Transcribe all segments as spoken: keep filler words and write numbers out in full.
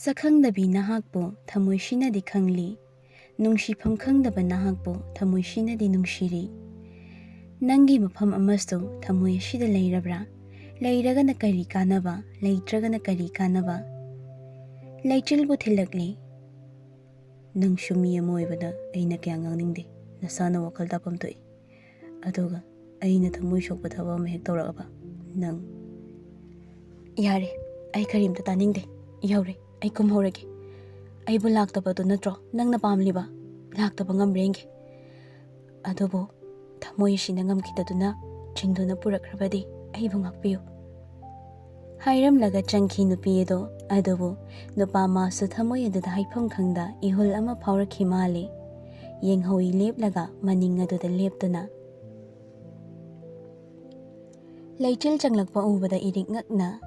ꯁꯛꯈꯪꯗꯕꯤ ꯅꯍꯥꯛꯄꯨ ꯊꯃꯣꯏꯁꯤꯅꯗꯤ ꯈꯪꯂꯤ, ꯅꯨꯡꯁꯤꯐꯝ ꯈꯪꯗꯕ ꯅꯍꯥꯛꯄꯨ ꯊꯃꯣꯏꯁꯤꯅꯗꯤ ꯅꯨꯡꯁꯤꯔꯤ꯫ ꯅꯪꯒꯤ ꯃꯐꯝ ꯑꯃꯁꯨ ꯊꯃꯣꯏ ꯑꯁꯤꯗ ꯂꯩꯔꯕ꯭ꯔꯥ? ꯂꯩꯔꯒꯅ ꯀꯔꯤ ꯀꯥꯟꯅꯕ? ꯂꯩꯇ꯭ꯔꯒꯅ ꯀꯔꯤ ꯀꯥꯟꯅꯕ? ꯂꯩꯆꯤꯜꯕꯨ ꯊꯤꯜꯂꯛꯂꯤ꯫ ꯅꯪꯁꯨ ꯃꯤ ꯑꯃ ꯑꯣꯏꯕꯗ ꯑꯩꯅ ꯀꯌꯥ ꯉꯥꯡꯅꯤꯡꯗꯦ꯫ ꯅꯁꯥꯅ ꯋꯥꯈꯜ ꯇꯥꯐꯝ ꯊꯣꯛꯏ꯫ ꯑꯗꯨꯒ ꯑꯩꯅ ꯊꯃꯣꯏ ꯁꯣꯛꯄ ꯊꯕꯛ ꯑꯃ ꯍꯦꯛ ꯇꯧꯔꯛꯑꯕ, ꯅꯪ꯫ ꯌꯥꯔꯦ, ꯑꯩ ꯀꯔꯤꯝꯇ ꯇꯥꯅꯤꯡꯗꯦ꯫ ꯌꯧꯔꯦ, ꯑꯩ ꯀꯨꯝꯍꯧꯔꯒꯦ꯫ ꯑꯩꯕꯨ ꯂꯥꯛꯇꯕꯗꯨ ꯅꯠꯇ꯭ꯔꯣ ꯅꯪꯅ ꯄꯥꯝꯂꯤꯕ? ꯂꯥꯛꯇꯕ ꯉꯝꯕ꯭ꯔꯥ ꯌꯦꯡꯒꯦ꯫ ꯑꯗꯨꯕꯨ ꯊꯃꯣꯏ ꯑꯁꯤꯅ ꯉꯝꯈꯤꯗꯗꯨꯅ ꯆꯤꯡꯗꯨꯅ ꯄꯨꯔꯛꯈ꯭ꯔꯕꯗꯤ ꯑꯩꯕꯨ ꯉꯥꯛꯄꯤꯌꯨ꯫ ꯍꯥꯏꯔꯝꯂꯒ ꯆꯪꯈꯤ ꯅꯨꯄꯤ ꯑꯗꯣ꯫ ꯑꯗꯨꯕꯨ ꯅꯨꯄꯥ ꯃꯥꯁꯨ ꯊꯃꯣꯏ ꯑꯗꯨꯗ ꯍꯥꯏꯐꯝ ꯈꯪꯗ ꯏꯍꯨꯜ ꯑꯃ ꯐꯥꯎꯔꯛꯈꯤ ꯃꯥꯜꯂꯤ꯫ ꯌꯦꯡꯍꯧꯏ ꯂꯦꯞꯂꯒ ꯃꯅꯤꯡ ꯑꯗꯨꯗ ꯂꯦꯞꯇꯨꯅ꯫ ꯂꯩꯆꯤꯜ ꯆꯪꯂꯛꯄ ꯎꯕꯗ ꯏꯔꯤꯛ ꯉꯛꯅ,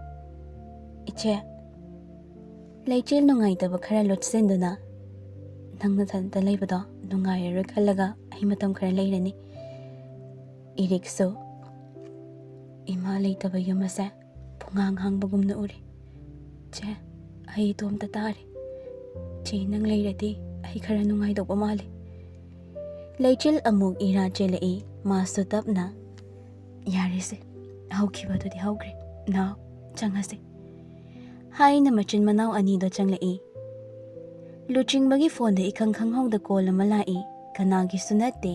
"ꯏꯆꯦ, ꯂꯩꯆꯤꯜ ꯅꯨꯡꯉꯥꯏꯇꯕ ꯈꯔ ꯂꯣꯠꯁꯤꯟꯗꯨꯅ, ꯅꯪ ꯅꯊꯟꯇ ꯂꯩꯕꯗꯣ ꯅꯨꯡꯉꯥꯏꯔꯔꯣꯏ ꯈꯜꯂꯒ ꯑꯩ ꯃꯇꯝ ꯈꯔ ꯂꯩꯔꯅꯤ꯫" ꯏꯔꯤꯛꯁꯨ ꯏꯃꯥ ꯂꯩꯇꯕ ꯌꯨꯝ ꯑꯁꯦ ꯄꯨꯡꯍꯥꯡ ꯍꯥꯡꯕꯒꯨꯝꯅ ꯎꯔꯦ꯫ "ꯆꯦ, ꯑꯩ ꯏꯇꯣꯝꯇ ꯇꯥꯔꯦ꯫ ꯆꯦ, ꯅꯪ ꯂꯩꯔꯗꯤ ꯑꯩ ꯈꯔ ꯅꯨꯡꯉꯥꯏꯗꯧꯕ ꯃꯥꯜꯂꯦ꯫" ꯂꯩꯆꯤꯜ ꯑꯃꯨꯛ ꯏꯔꯥ ꯆꯦꯜꯂꯛꯏ꯫ ꯃꯥꯁꯨ ꯇꯞꯅ, "ꯌꯥꯔꯦꯁꯦ, ꯍꯧꯈꯤꯕꯗꯨꯗꯤ ꯍꯧꯈ꯭ꯔꯦ꯫ ꯅꯥꯎ, ꯆꯪꯉꯁꯦ꯫" ꯍꯥꯏꯅ ꯃꯆꯤꯟ ꯃꯅꯥꯎ ꯑꯅꯤꯗꯣ ꯆꯪꯂꯛꯏ꯫ ꯂꯨꯆꯤꯡꯕꯒꯤ ꯐꯣꯟꯗ ꯏꯈꯪ ꯈꯪꯍꯧꯗ ꯀꯣꯜ ꯑꯃ ꯂꯥꯛꯏ꯫ ꯀꯅꯥꯒꯤꯁꯨ ꯅꯠꯇꯦ,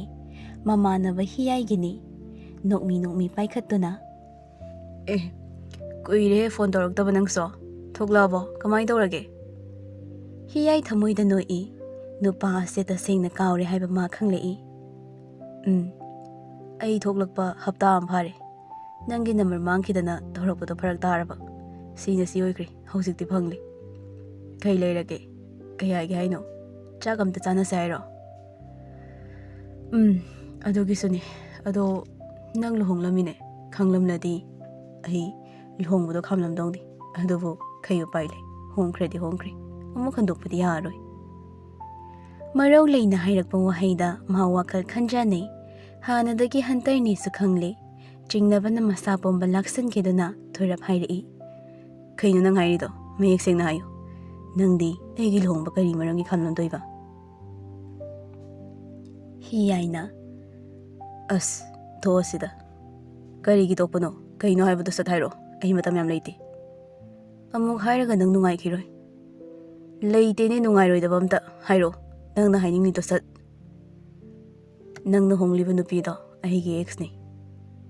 ꯃꯃꯥꯟꯅꯕ ꯍꯤꯌꯥꯏꯒꯤꯅꯤ꯫ ꯅꯣꯛꯃꯤ ꯅꯣꯛꯃꯤ ꯄꯥꯏꯈꯠꯇꯨꯅ, "ꯑꯦ, ꯀꯨꯏꯔꯦ ꯐꯣꯟ ꯇꯧꯔꯛꯇꯕ ꯅꯪꯁꯨ꯫ ꯊꯣꯛꯂꯛꯑꯕꯣ? ꯀꯃꯥꯏ ꯇꯧꯔꯒꯦ?" ꯍꯤꯌꯥꯏ ꯊꯃꯣꯏꯗ ꯅꯣꯛꯏ꯫ ꯅꯨꯄꯥ ꯑꯁꯦ ꯇꯁꯦꯡꯅ ꯀꯥꯎꯔꯦ ꯍꯥꯏꯕ ꯃꯥ ꯈꯪꯂꯛꯏ꯫ "ꯎꯝ, ꯑꯩ ꯊꯣꯛꯂꯛꯄ ꯍꯞꯇꯥ ꯑꯃ ꯐꯥꯔꯦ꯫ ꯅꯪꯒꯤ ꯅꯝꯕꯔ ꯃꯥꯡꯈꯤꯗꯅ ꯇꯧꯔꯛꯄꯗꯣ ꯐꯔꯛ ꯇꯥꯔꯕ꯫ ꯁꯤꯅ ꯁꯤ ꯑꯣꯏꯈ꯭ꯔꯦ, ꯍꯧꯖꯤꯛꯇꯤ ꯐꯪꯂꯦ꯫ ꯀꯩ ꯂꯩꯔꯒꯦ? ꯀꯩ ꯍꯥꯏꯒꯦ ꯍꯥꯏꯅꯣ? ꯆꯥꯛ ꯑꯝꯇ ꯆꯥꯅꯁꯦ ꯍꯥꯏꯔꯣ?" "ꯎꯝ, ꯑꯗꯨꯒꯤꯁꯨꯅꯦ꯫ ꯑꯗꯣ ꯅꯪ ꯂꯨꯍꯣꯡꯂꯝꯃꯤꯅꯦ꯫ ꯈꯪꯂꯝꯂꯗꯤ ꯑꯩ ꯂꯨꯍꯣꯡꯕꯗꯣ ꯈꯥꯝꯂꯝꯗꯧꯅꯤ꯫ ꯑꯗꯨꯕꯨ ꯀꯩ ꯎꯄꯥꯏ ꯂꯩ? ꯍꯣꯡꯈ꯭ꯔꯗꯤ ꯍꯣꯡꯈ꯭ꯔꯦ꯫ ꯑꯃꯨꯛ ꯍꯟꯗꯣꯛꯄꯗꯤ ꯌꯥꯔꯔꯣꯏ꯫" ꯃꯔꯧ ꯂꯩꯅ ꯍꯥꯏꯔꯛꯄ ꯋꯥꯍꯩꯗ ꯃꯥ ꯋꯥꯈꯜ ꯈꯟꯖꯥꯟꯅꯩ꯫ ꯍꯥꯟꯅꯗꯒꯤ ꯍꯟꯇꯔꯅꯤꯁꯨ ꯈꯪꯂꯦ꯫ ꯆꯤꯡꯅꯕꯅ ꯃꯁꯥ ꯄꯣꯝꯕ ꯂꯥꯛꯁꯤꯟꯈꯤꯗꯨꯅ ꯊꯣꯏꯔꯞ ꯍꯥꯏꯔꯛꯏ꯫ "ꯀꯩꯅꯣ ꯅꯪ ꯍꯥꯏꯔꯤꯗꯣ? ꯃꯌꯦꯛ ꯁꯦꯡꯅ ꯍꯥꯏꯌꯨ꯫ ꯅꯪꯗꯤ ꯑꯩꯒꯤ ꯂꯨꯍꯣꯡꯕ ꯀꯔꯤ ꯃꯔꯝꯒꯤ ꯈꯜꯂꯝꯗꯣꯏꯕ? ꯍꯤ ꯌꯥꯏꯅ, ꯑꯁ, ꯊꯣꯛꯑꯁꯤꯗ꯫ ꯀꯔꯤꯒꯤ ꯇꯣꯛꯄꯅꯣ? ꯀꯩꯅꯣ ꯍꯥꯏꯕꯗꯣ ꯁꯠ ꯍꯥꯏꯔꯣ, ꯑꯩ ꯃꯇꯝ ꯌꯥꯝ ꯂꯩꯇꯦ꯫ ꯑꯃꯨꯛ ꯍꯥꯏꯔꯒ ꯅꯪ ꯅꯨꯡꯉꯥꯏꯈꯤꯔꯣꯏ꯫ ꯂꯩꯇꯦꯅꯦ ꯅꯨꯡꯉꯥꯏꯔꯣꯏꯗꯕ ꯑꯝꯇ꯫ ꯍꯥꯏꯔꯣ, ꯅꯪꯅ ꯍꯥꯏꯅꯤꯡꯉꯤꯗꯣ ꯁꯠ꯫ ꯅꯪꯅ ꯍꯣꯡꯂꯤꯕ ꯅꯨꯄꯤꯗꯣ ꯑꯩꯒꯤ ꯑꯦꯛꯁꯅꯤ꯫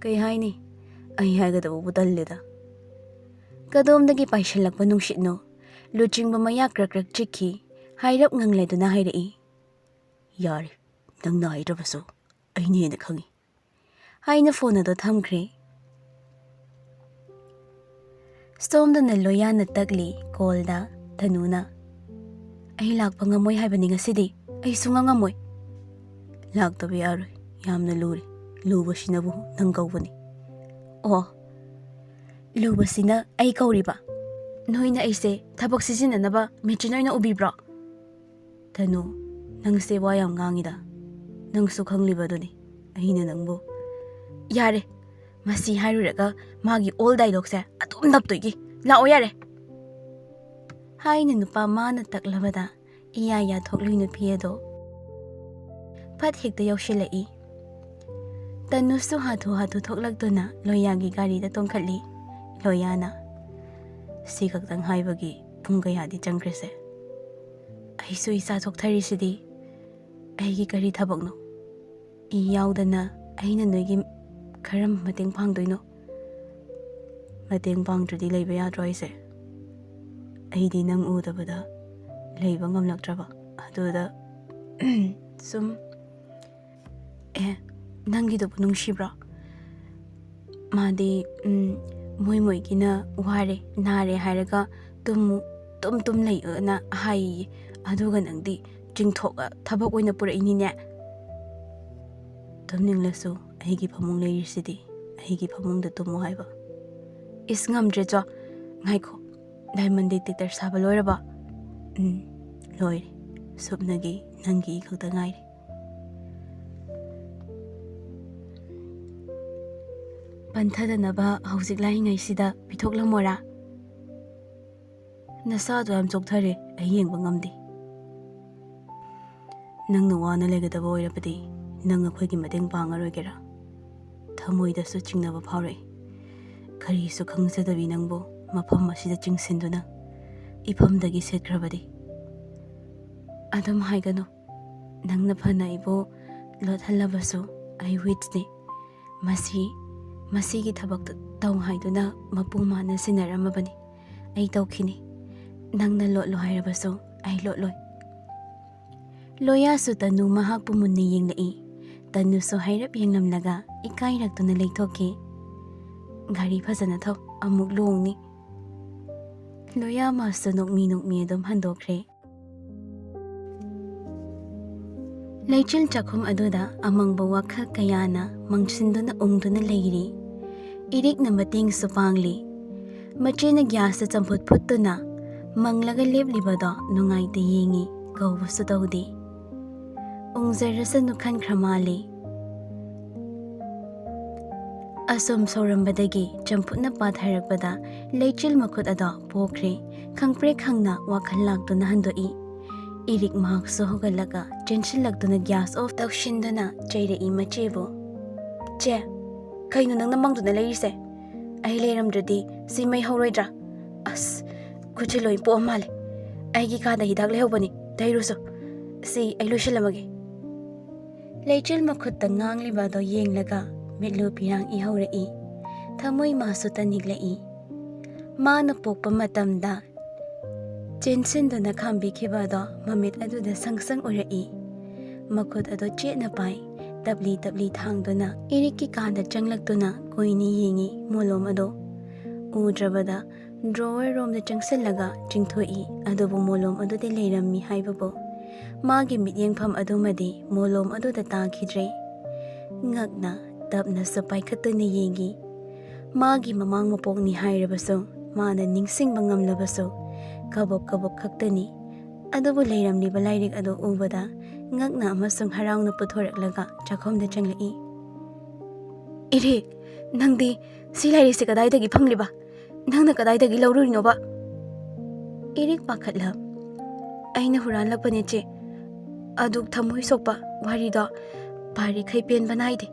ꯀꯩ ꯍꯥꯏꯅꯤ? ꯑꯩ ꯍꯥꯏꯒꯗꯕꯕꯨ ꯇꯜꯂꯦꯗ꯫ ꯀꯗꯣꯝꯗꯒꯤ ꯄꯥꯏꯁꯤꯜꯂꯛꯄ ꯅꯨꯡꯁꯤꯠꯅꯣ? ꯂꯨꯆꯤꯡꯕ ꯃꯌꯥ ꯀ꯭ꯔꯛ ꯀ꯭ꯔꯛ ꯆꯤꯛꯈꯤ꯫ ꯍꯥꯏꯔꯞ ꯉꯪꯂꯗꯨꯅ ꯍꯥꯏꯔꯛꯏ, "ꯌꯥꯔꯦ, ꯅꯪꯅ ꯍꯥꯏꯗ꯭ꯔꯕꯁꯨ ꯑꯩꯅ ꯍꯦꯟꯅ ꯈꯪꯉꯤ" ꯍꯥꯏꯅ ꯐꯣꯟ ꯑꯗꯣ ꯊꯝꯈ꯭ꯔꯦ꯫ ꯁꯣꯝꯗꯅ ꯂꯣꯌꯥꯅ ꯇꯛꯂꯤ ꯀꯣꯜꯗ ꯇꯅꯨꯅ, "ꯑꯩ ꯂꯥꯛꯄ ꯉꯝꯃꯣꯏ ꯍꯥꯏꯕꯅꯤ ꯉꯁꯤꯗꯤ, ꯑꯩ ꯁꯨꯡꯉꯝ ꯉꯝꯃꯣꯏ"꯫ "ꯂꯥꯛꯇꯕ ꯌꯥꯔꯣꯏ, ꯌꯥꯝꯅ ꯂꯨꯔꯦ, ꯂꯨꯕꯁꯤꯅꯕꯨ ꯅꯪ ꯀꯧꯕꯅꯤ"꯫ "ꯑꯣ, ꯂꯨꯕꯁꯤꯅ ꯑꯩ ꯀꯧꯔꯤꯕ? ꯅꯣꯏꯅ ꯑꯩꯁꯦ ꯊꯕꯛ ꯁꯤꯖꯤꯟꯅꯅꯕ ꯃꯦꯆꯤꯟ ꯑꯣꯏꯅ ꯎꯕꯤꯕ꯭ꯔꯣ?" "ꯇꯅꯨ, ꯅꯪꯁꯦ ꯋꯥ ꯌꯥꯝ ꯉꯥꯡꯉꯤꯗ, ꯅꯪꯁꯨ ꯈꯪꯂꯤꯕꯗꯨꯅꯤ ꯑꯩꯅ ꯅꯪꯕꯨ"꯫ "ꯌꯥꯔꯦ, ꯃꯁꯤ ꯍꯥꯏꯔꯨꯔꯒ ꯃꯥꯒꯤ ꯑꯣꯜ ꯗꯥꯏꯂꯣꯛꯁꯦ ꯑꯗꯨꯝ ꯅꯞꯇꯣꯏꯒꯤ꯫ ꯂꯥꯛꯑꯣ ꯌꯥꯔꯦ"꯫ ꯍꯥꯏꯅ ꯅꯨꯄꯥ ꯃꯥꯅ ꯇꯛꯂꯕꯗ ꯏꯌꯥ ꯌꯥꯊꯣꯛꯂꯨꯏ ꯅꯨꯄꯤ ꯑꯗꯣ꯫ ꯐꯠ ꯍꯦꯛꯇ ꯌꯧꯁꯤꯜꯂꯛꯏ꯫ ꯇꯅꯨꯁꯨ ꯍꯥꯊꯨ ꯍꯥꯊꯨ ꯊꯣꯛꯂꯛꯇꯨꯅ ꯂꯣꯌꯥꯒꯤ ꯒꯥꯔꯤꯗ ꯇꯣꯡꯈꯠꯂꯤ꯫ ꯂꯣꯌꯥꯅ, "ꯁꯤ ꯈꯛꯇꯪ ꯍꯥꯏꯕꯒꯤ ꯄꯨꯡ ꯀꯌꯥꯗꯤ ꯆꯪꯈ꯭ꯔꯦꯁꯦ? ꯑꯩꯁꯨ ꯏꯆꯥ ꯊꯣꯛꯊꯔꯤꯁꯤꯗꯤ꯫ ꯑꯩꯒꯤ ꯀꯔꯤ ꯊꯕꯛꯅꯣ? ꯏ ꯌꯥꯎꯗꯅ ꯑꯩꯅ ꯅꯣꯏꯒꯤ ꯀꯔꯝꯕ ꯃꯇꯦꯡ ꯄꯥꯡꯗꯣꯏꯅꯣ? ꯃꯇꯦꯡ ꯄꯥꯡꯗ꯭ꯔꯗꯤ ꯂꯩꯕ ꯌꯥꯗ꯭ꯔꯣ ꯑꯩꯁꯦ? ꯑꯩꯗꯤ ꯅꯪ ꯎꯗꯕꯗ ꯂꯩꯕ ꯉꯝꯂꯛꯇ꯭ꯔꯕ꯫ ꯑꯗꯨꯗ ꯁꯨꯝ, ꯑꯦ, ꯅꯪꯒꯤꯗꯨꯕꯨ ꯅꯨꯡꯁꯤꯕ꯭ꯔꯣ? ꯃꯥꯗꯤ, ꯎꯝ, ꯃꯣꯏ ꯃꯣꯏꯒꯤꯅ ꯋꯥꯔꯦ, ꯅꯥꯔꯦ ꯍꯥꯏꯔꯒ ꯇꯨꯝꯃꯨ, ꯇꯨꯝ ꯇꯨꯝ ꯂꯩꯌꯨꯅ ꯍꯥꯏꯌꯦ꯫ ꯑꯗꯨꯒ ꯅꯪꯗꯤ ꯆꯤꯡꯊꯣꯛꯑ ꯊꯕꯛ ꯑꯣꯏꯅ ꯄꯨꯔꯛꯏꯅꯤꯅꯦ꯫ ꯇꯨꯝꯅꯤꯡꯂꯁꯨ ꯑꯩꯒꯤ ꯐꯃꯨꯡ ꯂꯩꯔꯤꯁꯤꯗꯤ, ꯑꯩꯒꯤ ꯐꯃꯨꯡꯗ ꯇꯨꯝꯃꯨ ꯍꯥꯏꯕ꯫ ꯏꯁ, ꯉꯝꯗ꯭ꯔꯦꯆꯣ꯫ ꯉꯥꯏꯈꯣ, ꯗꯥꯏꯃꯟ ꯗꯤꯇꯦꯛꯇꯔ ꯁꯥꯕ ꯂꯣꯏꯔꯕꯣ? ꯎꯝ, ꯂꯣꯏꯔꯦ꯫ ꯁꯨꯞꯅꯒꯤ ꯅꯪꯒꯤ ꯏ ꯈꯛꯇ ꯉꯥꯏꯔꯦ꯫ ꯄꯟꯊꯗꯅꯕ ꯍꯧꯖꯤꯛ ꯂꯥꯛꯏꯉꯩꯁꯤꯗ ꯄꯤꯊꯣꯛꯂꯝꯃꯣꯔꯥ? ꯅꯁꯥꯗꯣ ꯌꯥꯝ ꯆꯣꯛꯊꯔꯦ, ꯑꯩ ꯌꯦꯡꯕ ꯉꯝꯗꯦ꯫ ꯅꯪꯅ ꯋꯥꯅ ꯂꯩꯒꯗꯕ ꯑꯣꯏꯔꯕꯗꯤ ꯅꯪ ꯑꯩꯈꯣꯏꯒꯤ ꯃꯇꯦꯡ ꯄꯥꯡꯉꯔꯣꯏꯒꯦꯔꯥ? ꯊꯃꯣꯏꯗꯁꯨ ꯆꯤꯡꯅꯕ ꯐꯥꯎꯔꯛꯏ꯫ ꯀꯔꯤꯁꯨ ꯈꯪꯖꯗꯕꯤ ꯅꯪꯕꯨ ꯃꯐꯝ ꯑꯁꯤꯗ ꯆꯤꯡꯁꯤꯟꯗꯨꯅ ꯏꯐꯝꯗꯒꯤ ꯁꯦꯠꯈ꯭ꯔꯕꯗꯤ꯫ ꯑꯗꯨꯝ ꯍꯥꯏꯒꯅꯨ꯫ ꯅꯪꯅ ꯐꯅ ꯑꯩꯕꯨ ꯂꯣꯠꯍꯜꯂꯕꯁꯨ ꯑꯩ ꯋꯤꯠꯁꯅꯤ꯫ ꯃꯁꯤ, ꯃꯁꯤꯒꯤ ꯊꯕꯛꯇ ꯇꯧ ꯍꯥꯏꯗꯨꯅ ꯃꯄꯨ ꯃꯥꯅ ꯁꯤꯟꯅꯔꯝꯃꯕꯅꯤ꯫ ꯑꯩ ꯇꯧꯈꯤꯅꯤ꯫ ꯅꯪꯅ ꯂꯣꯠꯂꯣ ꯍꯥꯏꯔꯕꯁꯨ ꯑꯩ ꯂꯣꯠꯂꯣꯏ꯫ ꯂꯣꯌꯥꯁꯨ ꯇꯅꯨ ꯃꯍꯥꯛꯄꯨ ꯃꯨꯟꯅ ꯌꯦꯡꯂꯛꯏ꯫ ꯇꯅꯨꯁꯨ ꯍꯥꯏꯔꯞ ꯌꯦꯡꯂꯝꯂꯒ ꯏꯀꯥꯏꯔꯛꯇꯨꯅ ꯂꯩꯊꯣꯛꯈꯤ꯫ "ꯒꯥꯔꯤ ꯐꯖꯅ ꯊꯧ, ꯑꯃꯨꯛ ꯂꯣꯡꯅꯤ꯫" ꯂꯣꯌꯥ ꯃꯥꯁꯨ ꯅꯣꯛꯃꯤ ꯅꯣꯛꯃꯤ ꯑꯗꯨꯝ ꯍꯟꯗꯣꯛꯈ꯭ꯔꯦ꯫ ꯂꯩꯆꯤꯜ ꯆꯥꯛꯈꯨꯝ ꯑꯗꯨꯗ ꯑꯃꯪꯕ ꯋꯥꯈꯜ ꯀꯌꯥꯅ ꯃꯪꯁꯤꯟꯗꯨꯅ ꯎꯪꯗꯨꯅ ꯂꯩꯔꯤ꯫ ꯏꯔꯤꯛꯅ ꯃꯇꯦꯡꯁꯨ ꯄꯥꯡꯂꯤ꯫ ꯃꯆꯦꯅ ꯒ꯭ꯌꯥꯁꯇ ꯆꯝꯐꯨꯠ ꯐꯨꯠꯇꯨꯅ ꯃꯪꯂꯒ ꯂꯦꯞꯂꯤꯕꯗꯣ ꯅꯨꯡꯉꯥꯏꯇ ꯌꯦꯡꯉꯤ, ꯀꯧꯕꯁꯨ ꯇꯧꯗꯦ꯫ ꯎꯪꯖꯔꯁꯅꯨ ꯈꯟꯈ꯭ꯔ ꯃꯥꯜꯂꯤ꯫ ꯑꯁꯨꯝ ꯁꯧꯔꯝꯕꯗꯒꯤ ꯆꯝꯐꯨꯠꯅ ꯄꯥꯊꯔꯛꯄꯗ ꯂꯩꯆꯤꯜ ꯃꯈꯨꯠ ꯑꯗꯣ ꯄꯣꯛꯈ꯭ꯔꯦ꯫ ꯈꯪꯄ꯭ꯔꯦꯛ ꯈꯪꯅ ꯋꯥꯈꯜ ꯂꯥꯛꯇꯨꯅ ꯍꯟꯗꯣꯛꯏ꯫ ꯏꯔꯤꯛ ꯃꯍꯥꯛꯁꯨ ꯍꯧꯒꯠꯂꯒ ꯆꯦꯟꯁꯤꯜꯂꯛꯇꯨꯅ ꯒ꯭ꯌꯥꯁ ꯑꯣꯐ ꯇꯧꯁꯤꯟꯗꯨꯅ ꯆꯩꯔꯛꯏ ꯃꯆꯦꯕꯨ꯫ "ꯆꯦ, ꯀꯩꯅꯣ ꯅꯪꯅ ꯃꯪꯗꯨꯅ ꯂꯩꯔꯤꯁꯦ? ꯑꯩ ꯂꯩꯔꯝꯗ꯭ꯔꯗꯤ ꯁꯤ ꯃꯩ ꯍꯧꯔꯣꯏꯗ꯭ꯔꯥ? ꯑꯁ, ꯈꯨꯠꯁꯦ ꯂꯣꯏ ꯄꯣꯛꯑ ꯃꯥꯜꯂꯦ꯫ ꯑꯩꯒꯤ ꯀꯥꯗ ꯍꯤꯗꯥꯛ ꯂꯩꯍꯧꯕꯅꯤ, ꯇꯩꯔꯨꯁꯣ꯫ ꯁꯤ ꯑꯩ ꯂꯣꯏꯁꯤꯜꯂꯝꯃꯒꯦ꯫" ꯂꯩꯆꯤꯜ ꯃꯈꯨꯠꯇ ꯉꯥꯡꯂꯤꯕ ꯑꯗꯣ ꯌꯦꯡꯂꯒ ꯃꯤꯠꯂꯨ ꯄꯤꯔꯥꯡ ꯏꯍꯧꯔꯛꯏ꯫ ꯊꯃꯣꯏ ꯃꯥꯁꯨ ꯇꯅꯤꯛꯂꯛꯏ꯫ ꯃꯥꯅ ꯄꯣꯛꯄ ꯃꯇꯝꯗ ꯆꯦꯟꯁꯤꯟꯗꯨꯅ ꯈꯥꯝꯕꯤꯈꯤꯕ ꯑꯗꯣ ꯃꯃꯤꯠ ꯑꯗꯨꯗ ꯁꯪ ꯁꯪ ꯎꯔꯛꯏ꯫ ꯃꯈꯨꯠ ꯑꯗꯣ ꯆꯦꯠꯅ ꯄꯥꯏ, ꯇꯞꯂꯤ ꯇꯞꯂꯤ ꯊꯥꯡꯗꯨꯅ ꯏꯔꯤꯛꯀꯤ ꯀꯥꯗ ꯆꯪꯂꯛꯇꯨꯅ ꯀꯨꯏꯅ ꯌꯦꯡꯉꯤ ꯃꯣꯂꯣꯝ ꯑꯗꯣ꯫ ꯎꯗ꯭ꯔꯕꯗ ꯗ꯭ꯔꯣꯋꯔ ꯔꯣꯝꯗ ꯆꯪꯁꯤꯜꯂꯒ ꯆꯤꯡꯊꯣꯛꯏ, ꯑꯗꯨꯕꯨ ꯃꯣꯂꯣꯝ ꯑꯗꯨꯗꯤ ꯂꯩꯔꯝꯃꯤ ꯍꯥꯏꯕꯕꯨ ꯃꯥꯒꯤ ꯃꯤꯠꯌꯦꯡꯐꯝ ꯑꯗꯨꯃꯗꯤ ꯃꯣꯂꯣꯝ ꯑꯗꯨꯗ ꯇꯥꯈꯤꯗ꯭ꯔꯦ꯫ ꯉꯛꯅ ꯇꯞꯅꯁꯨ ꯄꯥꯏꯈꯠꯇꯨꯅ ꯌꯦꯡꯉꯤ꯫ ꯃꯥꯒꯤ ꯃꯃꯥꯡ ꯃꯄꯣꯛꯅꯤ ꯍꯥꯏꯔꯕꯁꯨ ꯃꯥꯅ ꯅꯤꯡꯁꯤꯡꯕ ꯉꯝꯂꯕꯁꯨ ꯀꯕꯛ ꯀꯕꯛ ꯈꯛꯇꯅꯤ꯫ ꯑꯗꯨꯕꯨ ꯂꯩꯔꯝꯂꯤꯕ ꯂꯥꯏꯔꯤꯛ ꯑꯗꯨ ꯎꯕꯗ ꯉꯛꯅ ꯑꯃꯁꯨꯡ ꯍꯔꯥꯎꯅ ꯄꯨꯊꯣꯔꯛꯂꯒ ꯆꯥꯛꯈꯨꯝꯗ ꯆꯪꯂꯛꯏ꯫ "ꯏꯔꯦ, ꯅꯪꯗꯤ ꯁꯤ ꯂꯥꯏꯔꯤꯛꯁꯤ ꯀꯗꯥꯏꯗꯒꯤ ꯐꯪꯂꯤꯕ? ꯅꯪꯅ ꯀꯗꯥꯏꯗꯒꯤ ꯂꯧꯔꯨꯔꯤꯅꯣꯕ?" ꯏꯔꯤꯛ ꯄꯥꯈꯠꯂ, "ꯑꯩꯅ ꯍꯨꯔꯥꯜꯂꯛꯄꯅꯦ, ꯆꯦ꯫ ꯑꯗꯨꯛ ꯊꯃꯣꯏ ꯁꯣꯛꯄ ꯋꯥꯔꯤꯗꯣ ꯄꯥꯔꯤꯈꯩ ꯄꯦꯟꯕ ꯅꯥꯏꯗꯦ꯫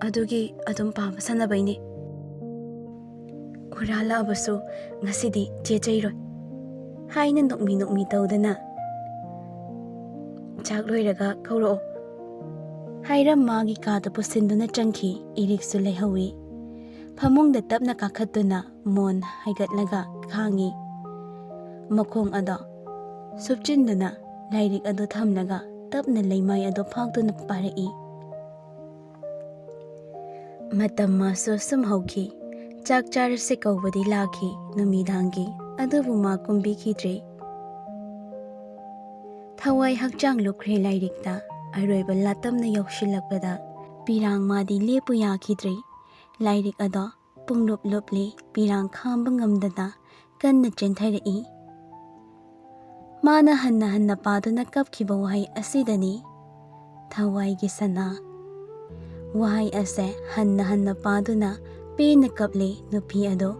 ꯑꯗꯨꯒꯤ ꯑꯗꯨꯝ ꯄꯥꯕ ꯁꯥꯟꯅꯕꯩꯅꯦ꯫ ꯍꯨꯔꯥꯜꯂꯛꯑꯕꯁꯨ ꯉꯁꯤꯗꯤ ꯆꯦ ꯆꯩꯔꯣꯏ" ꯍꯥꯏꯅ ꯅꯣꯛꯃꯤ ꯅꯣꯛꯃꯤ ꯇꯧꯗꯅ, "ꯆꯥꯛ ꯂꯣꯏꯔꯒ ꯀꯧꯔꯛꯑꯣ" ꯍꯥꯏꯔꯝ ꯃꯥꯒꯤ ꯀꯥꯗ ꯄꯨꯁꯤꯟꯗꯨꯅ ꯆꯪꯈꯤ꯫ ꯏꯔꯤꯛꯁꯨ ꯂꯩꯍꯧꯏ꯫ ꯐꯃꯨꯡꯗ ꯇꯞꯅ ꯀꯥꯈꯠꯇꯨꯅ ꯃꯣꯟ ꯍꯥꯏꯒꯠꯂꯒ ꯈꯥꯡꯉꯤ꯫ ꯃꯈꯣꯡ ꯑꯗꯣ ꯁꯨꯞꯆꯤꯟꯗꯨꯅ ꯂꯥꯏꯔꯤꯛ ꯑꯗꯨ ꯊꯝꯂꯒ ꯇꯞꯅ ꯂꯩꯃꯥꯏ ꯑꯗꯨ ꯐꯥꯛꯇꯨꯅ ꯄꯥꯔꯛꯏ꯫ ꯃꯇꯝ ꯃꯥꯁꯨ ꯁꯨꯝ ꯍꯧꯈꯤ꯫ ꯆꯥꯛ ꯆꯥꯔꯁꯦ ꯀꯧꯕꯗꯤ ꯂꯥꯛꯈꯤ ꯅꯨꯃꯤꯗꯥꯡꯒꯤ, ꯑꯗꯨꯕꯨ ꯃꯥ ꯀꯨꯝꯕꯤꯈꯤꯗ꯭ꯔꯦ꯫ ꯊꯋꯥꯏ ꯍꯛꯆꯥꯡ ꯂꯨꯞꯈ꯭ꯔꯦ ꯂꯥꯏꯔꯤꯛꯇ꯫ ꯑꯔꯣꯏꯕ ꯂꯥꯇꯝꯅ ꯌꯧꯁꯤꯜꯂꯛꯄꯗ ꯄꯤꯔꯥꯡ ꯃꯥꯗꯤ ꯂꯦꯞꯄꯨ ꯌꯥꯈꯤꯗ꯭ꯔꯦ꯫ ꯂꯥꯏꯔꯤꯛ ꯑꯗꯣ ꯄꯨꯡꯂꯨꯞ ꯂꯨꯞꯂꯤ꯫ ꯄꯤꯔꯥꯡ ꯈꯥꯝꯕ ꯉꯝꯗꯅ ꯀꯟꯅ ꯆꯦꯟꯊꯔꯛꯏ꯫ ꯃꯥꯅ ꯍꯟꯅ ꯍꯟꯅ ꯄꯥꯗꯨꯅ ꯀꯞꯈꯤꯕ ꯋꯥꯍꯩ ꯑꯁꯤꯗꯅꯤ, "ꯊꯋꯥꯏꯒꯤ ꯁꯅꯥ"꯫ ꯋꯥꯍꯩ ꯑꯁꯦ ꯍꯟꯅ ꯍꯟꯅ ꯄꯥꯗꯨꯅ ꯄꯦꯟꯅ ꯀꯞꯂꯤ ꯅꯨꯄꯤ ꯑꯗꯣ꯫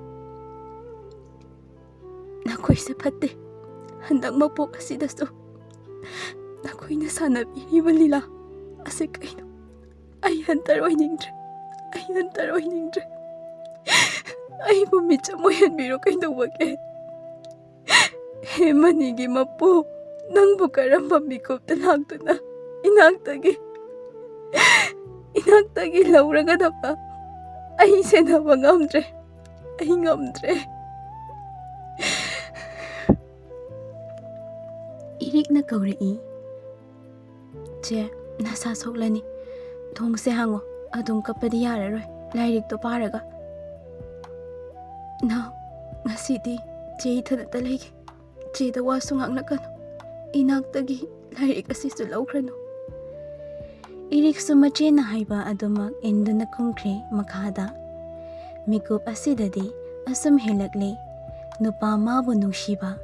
ꯅꯈꯣꯏꯁꯦ ꯐꯠꯇꯦ꯫ ꯍꯟꯗꯛ ꯃꯄꯣꯛ ꯑꯁꯤꯗꯁꯨ ꯅꯈꯣꯏꯅ ꯁꯥꯟꯅꯕꯤꯔꯤꯕ ꯂꯤꯂꯥ ꯑꯁꯤ ꯀꯩꯅꯣ? ꯑꯩ ꯍꯟꯇꯔ ꯑꯣꯏꯅꯤꯡꯗ꯭ꯔꯦ꯫ ꯑꯩ ꯍꯟꯇꯔ ꯑꯣꯏꯅꯤꯡꯗ꯭ꯔꯦ꯫ ꯑꯩꯕꯨ ꯃꯤꯆꯝ ꯑꯣꯏꯍꯟꯕꯤꯔꯣ꯫ ꯀꯩꯗꯧꯕꯒꯦ? ꯍꯦ ꯃꯅꯤꯒꯤ ꯃꯄꯨ, ꯅꯪꯕꯨ ꯀꯔꯝꯕ ꯃꯤꯀꯨꯞꯇ ꯂꯥꯛꯇꯨꯅ ꯏꯅꯥꯛꯇꯒꯤ, ꯏꯅꯥꯛꯇꯒꯤ ꯂꯧꯔꯒꯗꯕ ꯑꯩ ꯁꯦꯟꯅꯕ ꯉꯝꯗ꯭ꯔꯦ꯫ ꯑꯩ ꯉꯝꯗ꯭ꯔꯦ꯫ ꯏꯔꯤꯛꯅ ꯀꯧꯔꯛꯏ꯫ "ꯆꯦ, ꯅꯁꯥ ꯁꯣꯛꯂꯅꯤ꯫ ꯊꯣꯡꯁꯦ ꯍꯥꯡꯉꯣ꯫ ꯑꯗꯨꯝ ꯀꯞꯄꯗꯤ ꯌꯥꯔꯔꯣꯏ꯫ ꯂꯥꯏꯔꯤꯛꯇꯣ ꯄꯥꯔꯒ꯫ ꯅꯥꯎ, ꯉꯁꯤꯗꯤ ꯆꯦ ꯏꯊꯟꯇ ꯂꯩꯒꯦ꯫ ꯆꯦꯗ ꯋꯥꯁꯨ ꯉꯥꯡꯂꯛꯀꯅꯨ꯫ ꯏꯅꯥꯛꯇꯒꯤ ꯂꯥꯏꯔꯤꯛ ꯑꯁꯤꯁꯨ ꯂꯧꯈ꯭ꯔꯅꯨ"꯫ ꯏꯔꯤꯛꯁꯨ ꯃꯆꯦꯅ ꯍꯥꯏꯕ ꯑꯗꯨꯃꯛ ꯏꯟꯗꯨꯅ ꯀꯨꯝꯈ꯭ꯔꯦ ꯃꯈꯥꯗ꯫ ꯃꯤꯀꯨꯞ ꯑꯁꯤꯗꯗꯤ ꯑꯁꯨꯝ ꯍꯦꯜꯂꯛꯂꯤ꯫ ꯅꯨꯄꯥ ꯃꯥꯕꯨ ꯅꯨꯡꯁꯤꯕ,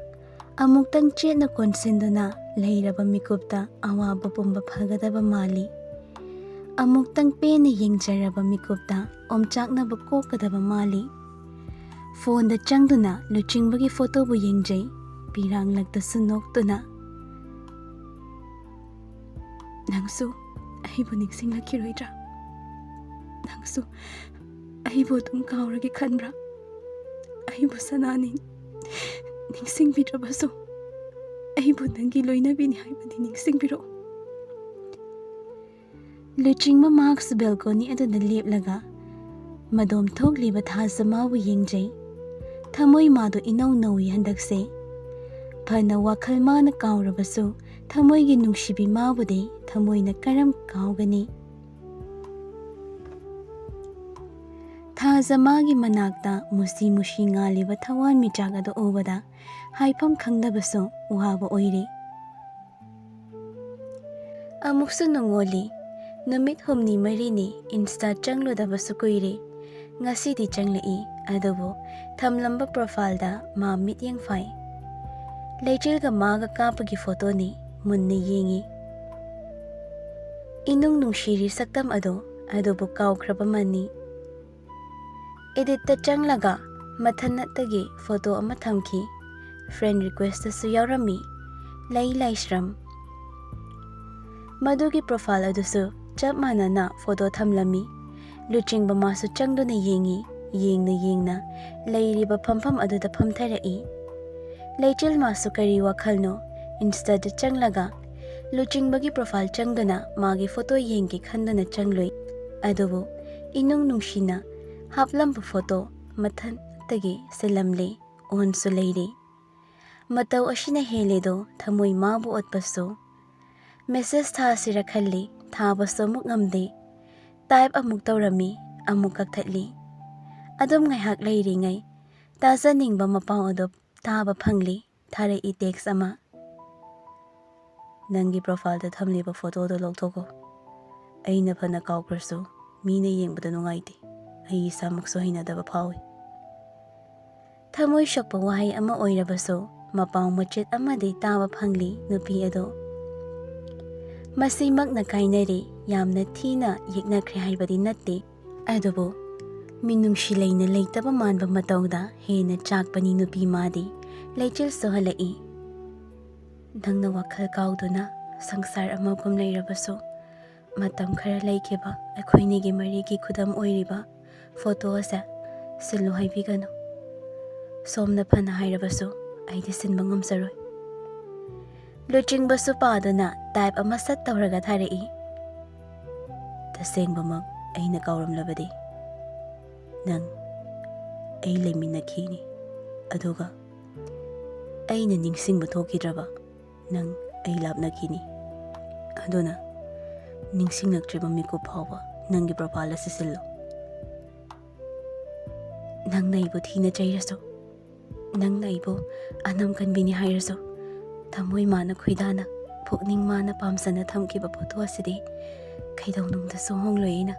ꯑꯃꯨꯛꯇꯪ ꯆꯦꯠꯅ ꯀꯣꯟꯁꯤꯟꯗꯨꯅ ꯂꯩꯔꯕ ꯃꯤꯀꯨꯞꯇ ꯑꯋꯥꯕ ꯄꯨꯝꯕ ꯐꯒꯗꯕ ꯃꯥꯜꯂꯤ꯫ ꯑꯃꯨꯛꯇꯪ ꯄꯦꯟꯅ ꯌꯦꯡꯖꯔꯕ ꯃꯤꯀꯨꯞꯇ ꯑꯣꯝꯆꯥꯛꯅꯕ ꯀꯣꯛꯀꯗꯕ ꯃꯥꯜꯂꯤ꯫ ꯐꯣꯟꯗ ꯆꯪꯗꯨꯅ ꯂꯨꯆꯤꯡꯕꯒꯤ ꯐꯣꯇꯣꯕꯨ ꯌꯦꯡꯖꯩ꯫ ꯄꯤꯔꯥꯡꯂꯛꯇꯁꯨ ꯅꯣꯛꯇꯨꯅ, "ꯅꯪꯁꯨ ꯑꯩꯕꯨ ꯅꯤꯡꯁꯤꯡꯂꯛꯈꯤꯔꯣꯏꯗ꯭ꯔꯥ? ꯅꯪꯁꯨ ꯑꯩꯕꯨ ꯑꯗꯨꯝ ꯀꯥꯎꯔꯒꯦ ꯈꯟꯕ꯭ꯔꯥ? ꯑꯩꯕꯨ ꯁꯅꯥꯅꯤ ꯅꯤꯡꯁꯤꯡꯕꯤꯗ꯭ꯔꯕꯁꯨ, ꯑꯩꯕꯨ ꯅꯪꯒꯤ ꯂꯣꯏꯅꯕꯤꯅꯤ ꯍꯥꯏꯕꯗꯤ ꯅꯤꯡꯁꯤꯡꯕꯤꯔꯛꯎ꯫" ꯂꯨꯆꯤꯡꯕ ꯃꯍꯥꯛꯁꯨ ꯕꯦꯜꯀꯣꯅꯤ ꯑꯗꯨꯗ ꯂꯦꯞꯂꯒ ꯃꯗꯣꯝ ꯊꯣꯛꯂꯤꯕ ꯊꯥꯖꯃꯥꯕꯨ ꯌꯦꯡꯖꯩ꯫ ꯊꯃꯣꯏ ꯃꯥꯗꯣ ꯏꯅꯧ ꯅꯧꯏ ꯍꯟꯗꯛꯁꯦ꯫ ꯐꯅ ꯋꯥꯈꯜ ꯃꯥꯅ ꯀꯥꯎꯔꯕꯁꯨ, ꯊꯃꯣꯏꯒꯤ ꯅꯨꯡꯁꯤꯕꯤ ꯃꯥꯕꯨꯗꯤ ꯊꯃꯣꯏꯅ ꯀꯔꯝ ꯀꯥꯎꯒꯅꯤ? ꯊꯥꯖꯃꯥꯒꯤ ꯃꯅꯥꯛꯇ ꯃꯨꯁꯤ ꯃꯨꯁꯤ ꯉꯥꯜꯂꯤꯕ ꯊꯋꯥꯟꯃꯤꯆꯥꯛ ꯑꯗꯨ ꯎꯕꯗ ꯍꯥꯏꯐꯝ ꯈꯪꯗꯕꯁꯨ ꯋꯥꯕ ꯑꯣꯏꯔꯤ꯫ ꯑꯃꯨꯛꯁꯨ ꯅꯨꯡꯉꯣꯜꯂꯤ꯫ ꯅꯨꯃꯤꯠ ꯍꯨꯝꯅꯤ ꯃꯔꯤꯅꯤ Insta ꯆꯪꯂꯨꯗꯕꯁꯨ ꯀꯨꯏꯔꯦ꯫ ꯉꯁꯤꯗꯤ ꯆꯪꯂꯛꯏ, ꯑꯗꯨꯕꯨ ꯊꯝꯂꯝꯕ profileꯗ ꯃꯥ ꯃꯤꯠꯌꯦꯡ ꯐꯥꯏ꯫ ꯂꯩꯆꯤꯜꯒ ꯃꯥꯒ ꯀꯥꯞꯄꯒꯤ photoꯅꯤ, ꯃꯨꯟꯅ ꯌꯦꯡꯉꯤ꯫ ꯏꯅꯨꯡ ꯅꯨꯡꯁꯤꯔꯤ ꯁꯛꯇꯝ ꯑꯗꯣ, ꯑꯗꯨꯕꯨ ꯀꯥꯎꯈ꯭ꯔꯕ ꯃꯥꯅꯤ꯫ Editꯇ ꯆꯪꯂꯒ ꯃꯊꯟꯅꯇꯒꯤ photo ꯑꯃ ꯊꯝꯈꯤ꯫ Friend requestꯇꯁꯨ ꯌꯥꯎꯔꯝꯃꯤ, ꯂꯩ ꯂꯥꯏꯁ꯭ꯔꯝ꯫ ꯃꯗꯨꯒꯤ profile ꯑꯗꯨꯁꯨ ꯆꯞ ꯃꯥꯟꯅꯅ photo ꯊꯝꯂꯝꯃꯤ꯫ ꯂꯨꯆꯤꯡꯕ ꯃꯥꯁꯨ ꯆꯪꯗꯨꯅ ꯌꯦꯡꯉꯤ꯫ ꯌꯦꯡꯅ ꯌꯦꯡꯅ ꯂꯩꯔꯤꯕ ꯐꯝꯐꯝ ꯑꯗꯨꯗ ꯐꯝꯊꯔꯛꯏ꯫ ꯂꯩꯆꯤꯜ ꯃꯥꯁꯨ ꯀꯔꯤ ꯋꯥꯈꯜꯅꯣ Instaꯗ ꯆꯪꯂꯒ ꯂꯨꯆꯤꯡꯕꯒꯤ profile ꯆꯪꯗꯨꯅ ꯃꯥꯒꯤ photo ꯌꯦꯡꯒꯦ ꯈꯟꯗꯨꯅ ꯆꯪꯂꯨꯏ꯫ ꯑꯗꯨꯕꯨ ꯏꯅꯨꯡ ꯅꯨꯡꯁꯤꯅ ꯍꯥꯞꯂꯝꯕ photo ꯃꯊꯟꯇꯒꯤ ꯁꯤꯜꯂꯝꯂꯦ꯫ Onꯁꯨ ꯂꯩꯔꯤ꯫ ꯃꯇꯧ ꯑꯁꯤꯅ ꯍꯦꯜꯂꯦꯗꯣ ꯊꯃꯣꯏ ꯃꯥꯕꯨ ꯑꯣꯠꯄꯁꯨ꯫ Message ꯊꯥꯁꯤꯔ ꯈꯜꯂꯤ, ꯊꯥꯕꯁꯨ ꯑꯃꯨꯛ ꯉꯝꯗꯦ꯫ Type ꯑꯃꯨꯛ ꯇꯧꯔꯝꯃꯤ, ꯑꯃꯨꯛ ꯀꯛꯊꯠꯂꯤ꯫ ꯑꯗꯨꯝ ꯉꯥꯏꯍꯥꯛ ꯂꯩꯔꯤꯉꯩ ꯇꯥꯖꯅꯤꯡꯕ ꯃꯄꯥꯎ ꯑꯗꯨ ꯇꯥꯕ ꯐꯪꯂꯤ꯫ ꯊꯥꯔꯛꯏ text ꯑꯃ꯫ "ꯅꯪꯒꯤ profileꯗ ꯊꯝꯂꯤꯕ photoꯗꯣ ꯂꯧꯊꯣꯛꯈꯣ꯫ ꯑꯩꯅ ꯐꯅ ꯀꯥꯎꯈ꯭ꯔꯁꯨ ꯃꯤꯅ ꯌꯦꯡꯕꯗ ꯅꯨꯡꯉꯥꯏꯇꯦ꯫ ꯑꯩ ꯏꯁꯥꯃꯛꯁꯨ ꯍꯩꯅꯗꯕ ꯐꯥꯎꯏ꯫" ꯊꯃꯣꯏ ꯁꯣꯛꯄ ꯋꯥꯍꯩ ꯑꯃ ꯑꯣꯏꯔꯕꯁꯨ ꯃꯄꯥꯎ ꯃꯆꯦꯠ ꯑꯃꯗꯤ ꯇꯥꯕ ꯐꯪꯂꯤ ꯅꯨꯄꯤ ꯑꯗꯣ꯫ ꯃꯁꯤꯃꯛꯅ ꯀꯥꯏꯅꯔꯦ, ꯌꯥꯝꯅ ꯊꯤꯅ ꯌꯦꯛꯅꯈ꯭ꯔꯦ ꯍꯥꯏꯕꯗꯤ ꯅꯠꯇꯦ꯫ ꯑꯗꯨꯕꯨ ꯃꯤꯅꯨꯡꯁꯤ ꯂꯩꯅ ꯂꯩꯇꯕ ꯃꯥꯟꯕ ꯃꯇꯧꯗ ꯍꯦꯟꯅ ꯆꯥꯛꯄꯅꯤ ꯅꯨꯄꯤ ꯃꯥꯗꯤ꯫ ꯂꯩꯆꯤꯜꯁꯨ ꯍꯜꯂꯛꯏ꯫ ꯅꯪꯅ ꯋꯥꯈꯜ ꯀꯥꯎꯗꯨꯅ ꯁꯪꯁꯥꯔ ꯑꯃꯒꯨꯝ ꯂꯩꯔꯕꯁꯨ, ꯃꯇꯝ ꯈꯔ ꯂꯩꯈꯤꯕ ꯑꯩꯈꯣꯏꯅꯤꯒꯤ ꯃꯔꯤꯒꯤ ꯈꯨꯗꯝ ꯑꯣꯏꯔꯤꯕ ꯐꯣꯇꯣ ꯑꯁꯦ ꯁꯤꯜꯂꯨ ꯍꯥꯏꯕꯤꯒꯅꯨ꯫ ꯁꯣꯝꯅ ꯐꯅ ꯍꯥꯏꯔꯕꯁꯨ ꯑꯩꯗꯤ ꯁꯤꯟꯕ ꯉꯝꯖꯔꯣꯏ꯫ ꯂꯨꯆꯤꯡꯕꯁꯨ ꯄꯥꯗꯨꯅ ꯇꯥꯏꯞ ꯑꯃ ꯁꯠ ꯇꯧꯔꯒ ꯊꯥꯔꯛꯏ꯫ ꯇꯁꯦꯡꯕꯃꯛ ꯑꯩꯅ ꯀꯥꯎꯔꯝꯂꯕꯗꯤ ꯅꯪ ꯑꯩ ꯂꯩꯃꯤꯟꯅꯈꯤꯅꯤ, ꯑꯗꯨꯒ ꯑꯩꯅ ꯅꯤꯡꯁꯤꯡꯕ ꯊꯣꯛꯈꯤꯗ꯭ꯔꯕ ꯅꯪ ꯑꯩ ꯂꯥꯞꯅꯈꯤꯅꯤ꯫ ꯑꯗꯨꯅ ꯅꯤꯡꯁꯤꯡꯂꯛꯇ꯭ꯔꯤꯕ ꯃꯤꯀꯨꯞ ꯐꯥꯎꯕ ꯅꯪꯒꯤ ꯄ꯭ꯔꯣꯐꯥꯏꯜ ꯑꯁꯤ ꯁꯤꯜꯂꯨ꯫ ꯅꯪꯅ ꯑꯩꯕꯨ ꯊꯤꯅ ꯆꯩꯔꯁꯨ, ꯅꯪꯅ ꯑꯩꯕꯨ ꯑꯅꯝ ꯀꯟꯕꯤꯅꯤ ꯍꯥꯏꯔꯁꯨ, ꯊꯃꯣꯏ ꯃꯥꯅ ꯈꯣꯏꯗꯥꯅ, ꯄꯨꯛꯅꯤꯡ ꯃꯥꯅ ꯄꯥꯝꯖꯅ ꯊꯝꯈꯤꯕ ꯐꯣꯇꯣ ꯑꯁꯤꯗꯤ ꯀꯩꯗꯧꯅꯨꯡꯗꯁꯨ ꯍꯣꯡꯂꯣꯏ ꯑꯩꯅ꯫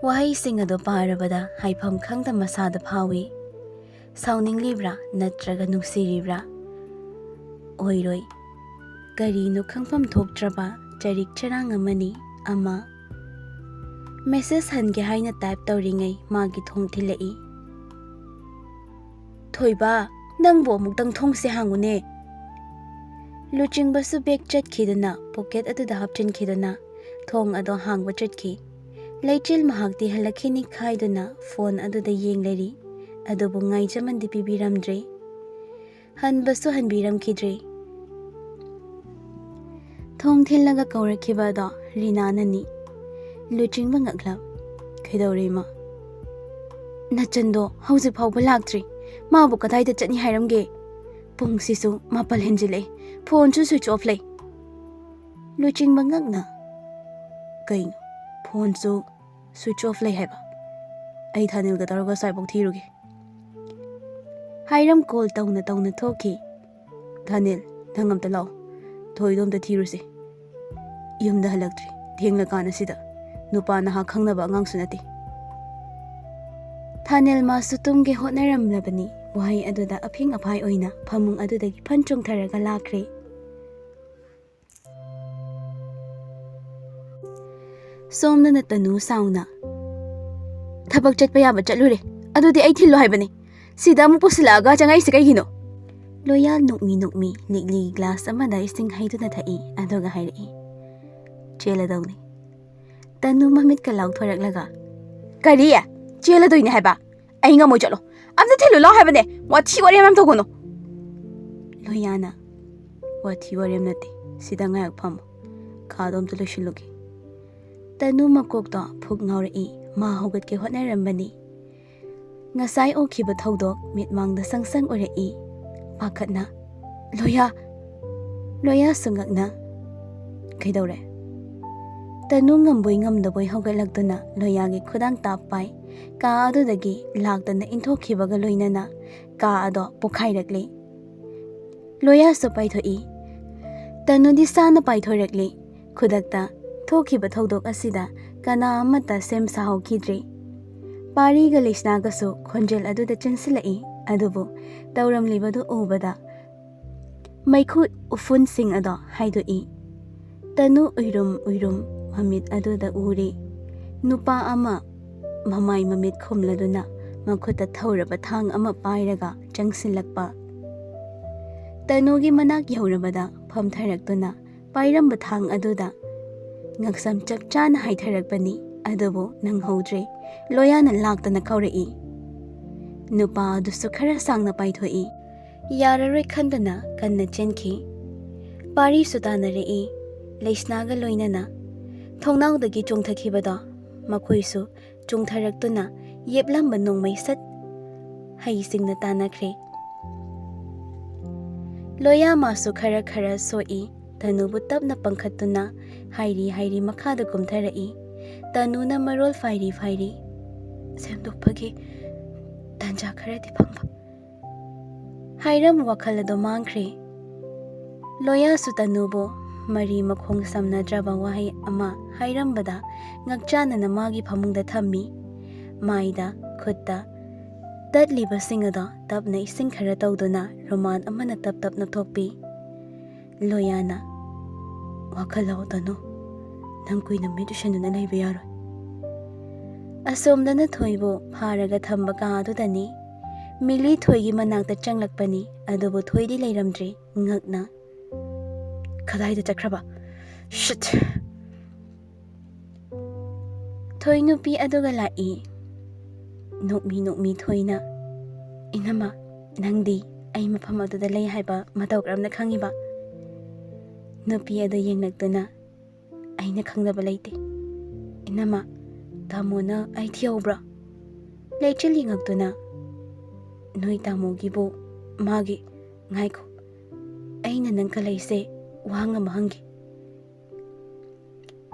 ꯋꯥꯍꯩꯁꯤꯡ ꯑꯗꯨ ꯄꯥꯔꯕꯗ ꯍꯥꯏꯐꯝ ꯈꯪꯗ ꯃꯁꯥꯗ ꯐꯥꯎꯏ꯫ ꯁꯥꯎꯅꯤꯡꯂꯤꯕ꯭ꯔꯥ ꯅꯠꯇ꯭ꯔꯒ ꯅꯨꯡꯁꯤꯔꯤꯕ꯭ꯔꯥ? ꯑꯣꯏꯔꯣꯏ꯫ ꯀꯔꯤꯅꯣ ꯈꯪꯐꯝ ꯊꯣꯛꯇ꯭ꯔꯕ ꯆꯔꯤꯛ ꯆꯔꯥꯡ ꯑꯃꯅꯤ꯫ ꯑꯃ꯫ ꯃꯦꯁꯦꯖ ꯍꯟꯒꯦ ꯍꯥꯏꯅ ꯇꯥꯏꯞ ꯇꯧꯔꯤꯉꯩ ꯃꯥꯒꯤ ꯊꯣꯡ ꯊꯤꯜꯂꯛꯏ꯫ "ꯊꯣꯏꯕ, ꯅꯪꯕꯨ ꯑꯃꯨꯛꯇꯪ ꯊꯣꯡꯁꯦ ꯍꯥꯡꯉꯨꯅꯦ꯫" ꯂꯨꯆꯤꯡꯕꯁꯨ ꯕꯦꯛ ꯆꯠꯈꯤꯗꯨꯅ ꯄꯣꯀꯦꯠ ꯑꯗꯨꯗ ꯍꯥꯞꯆꯤꯟꯈꯤꯗꯨꯅ ꯊꯣꯡ ꯑꯗꯣ ꯍꯥꯡꯕ ꯆꯠꯈꯤ꯫ ꯂꯩꯆꯤꯜ ꯃꯍꯥꯛꯇꯤ ꯍꯜꯂꯛꯈꯤꯅꯤ ꯈꯥꯏꯗꯨꯅ ꯐꯣꯟ ꯑꯗꯨꯗ ꯌꯦꯡꯂꯔꯤ, ꯑꯗꯨꯕꯨ ꯉꯥꯏꯖꯃꯟꯗꯤ ꯄꯤꯕꯤꯔꯝꯗ꯭ꯔꯦ꯫ ꯍꯟꯕꯁꯨ ꯍꯟꯕꯤꯔꯝꯈꯤꯗ꯭ꯔꯦ꯫ ꯊꯣꯡ ꯊꯤꯜꯂꯒ ꯀꯧꯔꯛꯈꯤꯕ ꯑꯗꯣ ꯔꯤꯅꯥꯅꯅꯤ꯫ ꯂꯨꯆꯤꯡꯕ ꯉꯛꯂꯞ꯫ "ꯀꯩꯗꯧꯔꯦ, ꯏꯃꯥ?" "ꯅꯆꯟꯗꯣ ꯍꯧꯖꯤꯛ ꯐꯥꯎꯕ ꯂꯥꯛꯇ꯭ꯔꯤ꯫ ꯃꯥꯕꯨ ꯀꯗꯥꯏꯗ ꯆꯠꯅꯤ ꯍꯥꯏꯔꯝꯒꯦ? ꯄꯨꯡꯁꯤꯁꯨ ꯃꯥꯄꯜ ꯍꯦꯟꯖꯤꯜꯂꯛꯑꯦ꯫ ꯐꯣꯟꯁꯨ ꯁ꯭ꯋꯤꯆ ꯑꯣꯐ ꯂꯩ꯫" ꯂꯨꯆꯤꯡꯕ ꯉꯛꯅ, "ꯀꯩꯅꯣ? ꯐꯣꯟꯁꯨ ꯁ꯭ꯋꯤꯆ ꯑꯣꯐ ꯂꯩ ꯍꯥꯏꯕ? ꯑꯩ ꯊꯥꯅꯤꯜꯒ ꯇꯧꯔꯒ ꯁ꯭ꯋꯥꯏꯐꯥꯎ ꯊꯤꯔꯨꯒꯦ꯫" ꯍꯥꯏꯔꯝ ꯀꯣꯜ ꯇꯧꯅ ꯇꯧꯅ ꯊꯣꯛꯈꯤ꯫ "ꯊꯥꯅꯤꯜ, ꯅꯪ ꯑꯝꯇ ꯂꯥꯛꯑꯣ꯫ ꯊꯣꯏꯗꯣ ꯑꯝꯇ ꯊꯤꯔꯨꯁꯦ꯫ ꯌꯨꯝꯗ ꯍꯜꯂꯛꯇ꯭ꯔꯤ꯫ ꯊꯦꯡꯂꯀꯥꯟ ꯑꯁꯤꯗ꯫ ꯅꯨꯄꯥ ꯅꯍꯥ ꯈꯪꯅꯕ ꯑꯉꯥꯡꯁꯨ ꯅꯠꯇꯦ꯫" ꯊꯥꯅꯤꯜ ꯃꯥꯁꯨ ꯇꯨꯝꯒꯦ ꯍꯣꯠꯅꯔꯝꯂꯕꯅꯤ꯫ ꯋꯥꯍꯩ ꯑꯗꯨꯗ ꯑꯐꯤꯡ ꯑꯐꯥꯏ ꯑꯣꯏꯅ ꯐꯃꯨꯡ ꯑꯗꯨꯗꯒꯤ ꯐꯟ ꯆꯣꯡꯊꯔꯒ ꯂꯥꯛꯈ꯭ꯔꯦ꯫ ꯁꯣꯝꯗꯅ ꯇꯅꯨ ꯁꯥꯎꯅ, "ꯊꯕꯛ ꯆꯠꯄ ꯌꯥꯕ ꯆꯠꯂꯨꯔꯦ, ꯑꯗꯨꯗꯤ ꯑꯩ ꯊꯤꯜꯂꯣ ꯍꯥꯏꯕꯅꯦ꯫ ꯁꯤꯗ ꯑꯃꯨꯛ ꯄꯨꯁꯤꯜꯂꯛꯑꯒ ꯆꯪꯉꯛꯏꯁꯦ ꯀꯩꯒꯤꯅꯣ? ꯂꯣꯌꯥ ꯅꯣꯛꯃꯤ ꯅꯣꯛꯃꯤ ꯂꯤꯛꯂꯤ ꯒ꯭ꯂꯥꯁ ꯑꯃꯗ ꯏꯁꯤꯡ ꯍꯩꯗꯨꯅ ꯊꯛꯏ, ꯑꯗꯨꯒ ꯍꯥꯏꯔꯛꯏ, "ꯆꯦꯜꯂꯗꯧꯅꯤ꯫" ꯇꯅꯨ ꯃꯃꯤꯠꯀ ꯂꯥꯎꯊꯣꯔꯛꯂꯒ, "ꯀꯔꯤ? ꯆꯦꯜꯂꯗꯣꯏꯅꯦ ꯍꯥꯏꯕ? ꯑꯩ ꯉꯝꯃꯣꯏ, ꯆꯠꯂꯣ꯫ ꯑꯝꯇ ꯊꯤꯜꯂꯨ ꯂꯥꯎ ꯍꯥꯏꯕꯅꯦ꯫ ꯋꯥꯊꯤ ꯋꯥꯔꯦꯝ ꯌꯥꯝ ꯇꯧꯒꯅꯨ꯫" ꯂꯣꯌꯥꯅ, "ꯋꯥꯊꯤ ꯋꯥꯔꯦꯝ ꯅꯠꯇꯦ, ꯁꯤꯗ ꯉꯥꯏꯍꯥꯛ ꯐꯝꯃꯣ, ꯀꯥꯗꯣ ꯑꯝꯇ ꯂꯣꯏꯁꯤꯜꯂꯨꯒꯦ꯫" ꯇꯅꯨ ꯃꯀꯣꯛꯇꯣ ꯐꯨꯛ ꯉꯥꯎꯔꯛꯏ꯫ ꯃꯥ ꯍꯧꯒꯠꯀꯦ ꯍꯣꯠꯅꯔꯝꯕꯅꯤ꯫ ꯉꯁꯥꯏ ꯎꯈꯤꯕ ꯊꯧꯗꯣꯛ ꯃꯤꯠꯃꯥꯡꯗ ꯁꯪ ꯁꯪ ꯎꯔꯛꯏ꯫ ꯄꯥꯈꯠꯅ, "ꯂꯣꯌꯥ!" ꯂꯣꯌꯥꯁꯨ ꯉꯛꯅ, "ꯀꯩꯗꯧꯔꯦ?" ꯇꯅꯨ ꯉꯝꯕꯣꯏ ꯉꯝꯗꯕꯣꯏ ꯍꯧꯒꯠꯂꯛꯇꯨꯅ ꯂꯣꯌꯥꯒꯤ ꯈꯨꯗꯥꯡ ꯇꯥꯞ ꯄꯥꯏ꯫ ꯀꯥ ꯑꯗꯨꯗꯒꯤ ꯂꯥꯛꯇꯅ ꯏꯟꯊꯣꯛꯈꯤꯕꯒ ꯂꯣꯏꯅꯅ ꯀꯥ ꯑꯗꯣ ꯄꯣꯈꯥꯏꯔꯛꯂꯤ꯫ ꯂꯣꯌꯥꯁꯨ ꯄꯥꯏꯊꯣꯛꯏ꯫ ꯇꯅꯨꯗꯤ ꯁꯥꯅ ꯄꯥꯏꯊꯣꯔꯛꯂꯤ꯫ ꯈꯨꯗꯛꯇ ꯊꯣꯛꯈꯤꯕ ꯊꯧꯗꯣꯛ ꯑꯁꯤꯗ ꯀꯅꯥ ꯑꯃꯠꯇ ꯁꯦꯝ ꯁꯥꯍꯧꯈꯤꯗ꯭ꯔꯤ꯫ ꯄꯥꯔꯤꯒ ꯂꯩꯁꯅꯥꯒꯁꯨ ꯈꯣꯟꯖꯦꯜ ꯑꯗꯨꯗ ꯆꯦꯟꯁꯤꯜꯂꯛꯏ꯫ ꯑꯗꯨꯕꯨ ꯇꯧꯔꯝꯂꯤꯕꯗꯨ ꯎꯕꯗ ꯃꯩꯈꯨ ꯎꯐꯨꯟꯁꯤꯡ ꯑꯗꯣ ꯍꯥꯏꯗꯣꯛꯏ꯫ ꯇꯅꯨ ꯎꯏꯔꯨꯝ ꯎꯏꯔꯨꯝ ꯃꯃꯤꯠ ꯑꯗꯨꯗ ꯎꯔꯤ꯫ ꯅꯨꯄꯥ ꯑꯃ ꯃꯃꯥꯏ ꯃꯃꯤꯠ ꯈꯨꯝꯂꯗꯨꯅ ꯃꯈꯨꯠꯇ ꯊꯧꯔꯕ ꯊꯥꯡ ꯑꯃ ꯄꯥꯏꯔꯒ ꯆꯪꯁꯤꯜꯂꯛꯄ꯫ ꯇꯅꯨꯒꯤ ꯃꯅꯥꯛ ꯌꯧꯔꯕꯗ ꯐꯝꯊꯔꯛꯇꯨꯅ ꯄꯥꯏꯔꯝꯕ ꯊꯥꯡ ꯑꯗꯨꯗ ꯉꯛꯁꯝ ꯆꯞ ꯆꯥꯅ ꯍꯥꯏꯊꯔꯛꯄꯅꯤ꯫ ꯑꯗꯨꯕꯨ ꯅꯪꯍꯧꯗ꯭ꯔꯦ꯫ ꯂꯣꯌꯥꯅ ꯂꯥꯛꯇꯅ ꯀꯧꯔꯛꯏ꯫ ꯅꯨꯄꯥ ꯑꯗꯨꯁꯨ ꯈꯔ ꯁꯥꯡꯅ ꯄꯥꯏꯊꯣꯛꯏ꯫ ꯌꯥꯔꯔꯣꯏ ꯈꯟꯗꯅ ꯀꯟꯅ ꯆꯦꯟꯈꯤ꯫ ꯄꯥꯔꯤꯁꯨ ꯇꯥꯟꯅꯔꯛꯏ꯫ ꯂꯩꯁꯅꯥꯒ ꯂꯣꯏꯅꯅ ꯊꯣꯡꯅꯥꯎꯗꯒꯤ ꯆꯣꯡꯊꯈꯤꯕꯗꯣ ꯃꯈꯣꯏꯁꯨ ꯆꯣꯡꯊꯔꯛꯇꯨꯅ ꯌꯦꯞꯂꯝꯕ ꯅꯣꯡꯃꯩ ꯁꯠ ꯍꯩꯁꯤꯡꯅ ꯇꯥꯟꯅꯈ꯭ꯔꯦ꯫ ꯂꯣꯌꯥ ꯃꯥꯁꯨ ꯈꯔ ꯈꯔ ꯁꯣꯛꯏ꯫ ꯇꯅꯨꯕꯨ ꯇꯞꯅ ꯄꯪꯈꯠꯇꯨꯅ ꯍꯥꯏꯔꯤ ꯍꯥꯏꯔꯤ ꯃꯈꯥꯗ ꯀꯨꯝꯊꯔꯛꯏ꯫ ꯇꯅꯨꯅ ꯃꯔꯣꯜ ꯐꯥꯏꯔꯤ ꯐꯥꯏꯔꯤ, "ꯁꯦꯝꯗꯣꯛꯄꯒꯤ ꯇꯥꯟꯖꯥ ꯈꯔꯗꯤ ꯐꯪꯕ꯫" ꯍꯥꯏꯔꯝ ꯋꯥꯈꯜ ꯑꯗꯨ ꯃꯥꯡꯈ꯭ꯔꯦ꯫ ꯂꯣꯌꯥꯁꯨ ꯇꯅꯨꯕꯨ ꯃꯔꯤ ꯃꯈꯣꯡ ꯁꯝꯅꯗ꯭ꯔꯕ ꯋꯥꯍꯩ ꯑꯃ ꯍꯥꯏꯔꯝꯕꯗ ꯉꯛꯆꯥꯅꯅ ꯃꯥꯒꯤ ꯐꯃꯨꯡꯗ ꯊꯝꯃꯤ꯫ ꯃꯥꯏꯗ, ꯈꯨꯠꯇ ꯇꯠꯂꯤꯕꯁꯤꯡ ꯑꯗꯣ ꯇꯞꯅ ꯏꯁꯤꯡ ꯈꯔ ꯇꯧꯗꯨꯅ ꯔꯨꯃꯥꯜ ꯑꯃꯅ ꯇꯞ ꯇꯞꯅ ꯊꯣꯛꯄꯤ꯫ ꯂꯣꯌꯥꯅ, "ꯋꯥꯈꯜ ꯂꯧ ꯇꯅꯨ, ꯅꯪ ꯀꯨꯏꯅ ꯃꯤꯠ ꯎꯏꯁꯟꯗꯨꯅ ꯂꯩꯕ ꯌꯥꯔꯣꯏ꯫" ꯑꯁꯣꯝꯗꯅ ꯊꯣꯏꯕꯨ ꯐꯥꯔꯒ ꯊꯝꯕ ꯀꯥ ꯑꯗꯨꯗꯅꯤ꯫ ꯃꯤꯂꯤ ꯊꯣꯏꯒꯤ ꯃꯅꯥꯛꯇ ꯆꯪꯂꯛꯄꯅꯤ, ꯑꯗꯨꯕꯨ ꯊꯣꯏꯗꯤ ꯂꯩꯔꯝꯗ꯭ꯔꯦ꯫ ꯉꯛꯅ, "ꯀꯗꯥꯏꯗ ꯆꯠꯈ꯭ꯔꯕ? Shit!" ꯊꯣꯏ ꯅꯨꯄꯤ ꯑꯗꯨꯒ ꯂꯥꯛꯏ꯫ ꯅꯣꯛꯃꯤ ꯅꯣꯛꯃꯤ ꯊꯣꯏꯅ, "ꯏꯅꯝꯃ, ꯅꯪꯗꯤ ꯑꯩ ꯃꯐꯝ ꯑꯗꯨꯗ ꯂꯩ ꯍꯥꯏꯕ ꯃꯇꯧ ꯀꯔꯝꯅ ꯈꯪꯉꯤꯕ?" ꯅꯨꯄꯤ ꯑꯗꯨ ꯌꯦꯡꯂꯛꯇꯨꯅ, "ꯑꯩꯅ ꯈꯪꯗꯕ ꯂꯩꯇꯦ꯫ ꯏꯅꯝꯃ, ꯇꯥꯃꯣꯅ ꯑꯩ ꯊꯤꯍꯧꯕ꯭ꯔꯥ?" ꯂꯩꯆꯤꯜ ꯌꯦꯡꯉꯛꯇꯨꯅ, "ꯅꯣꯏ ꯇꯥꯃꯣꯒꯤꯕꯨ ꯃꯥꯒꯤ, ꯉꯥꯏꯈꯣ, ꯑꯩꯅ ꯅꯪ ꯈꯜꯂꯛꯏꯁꯦ ꯋꯥꯍꯪ ꯑꯃ ꯍꯪꯒꯦ꯫"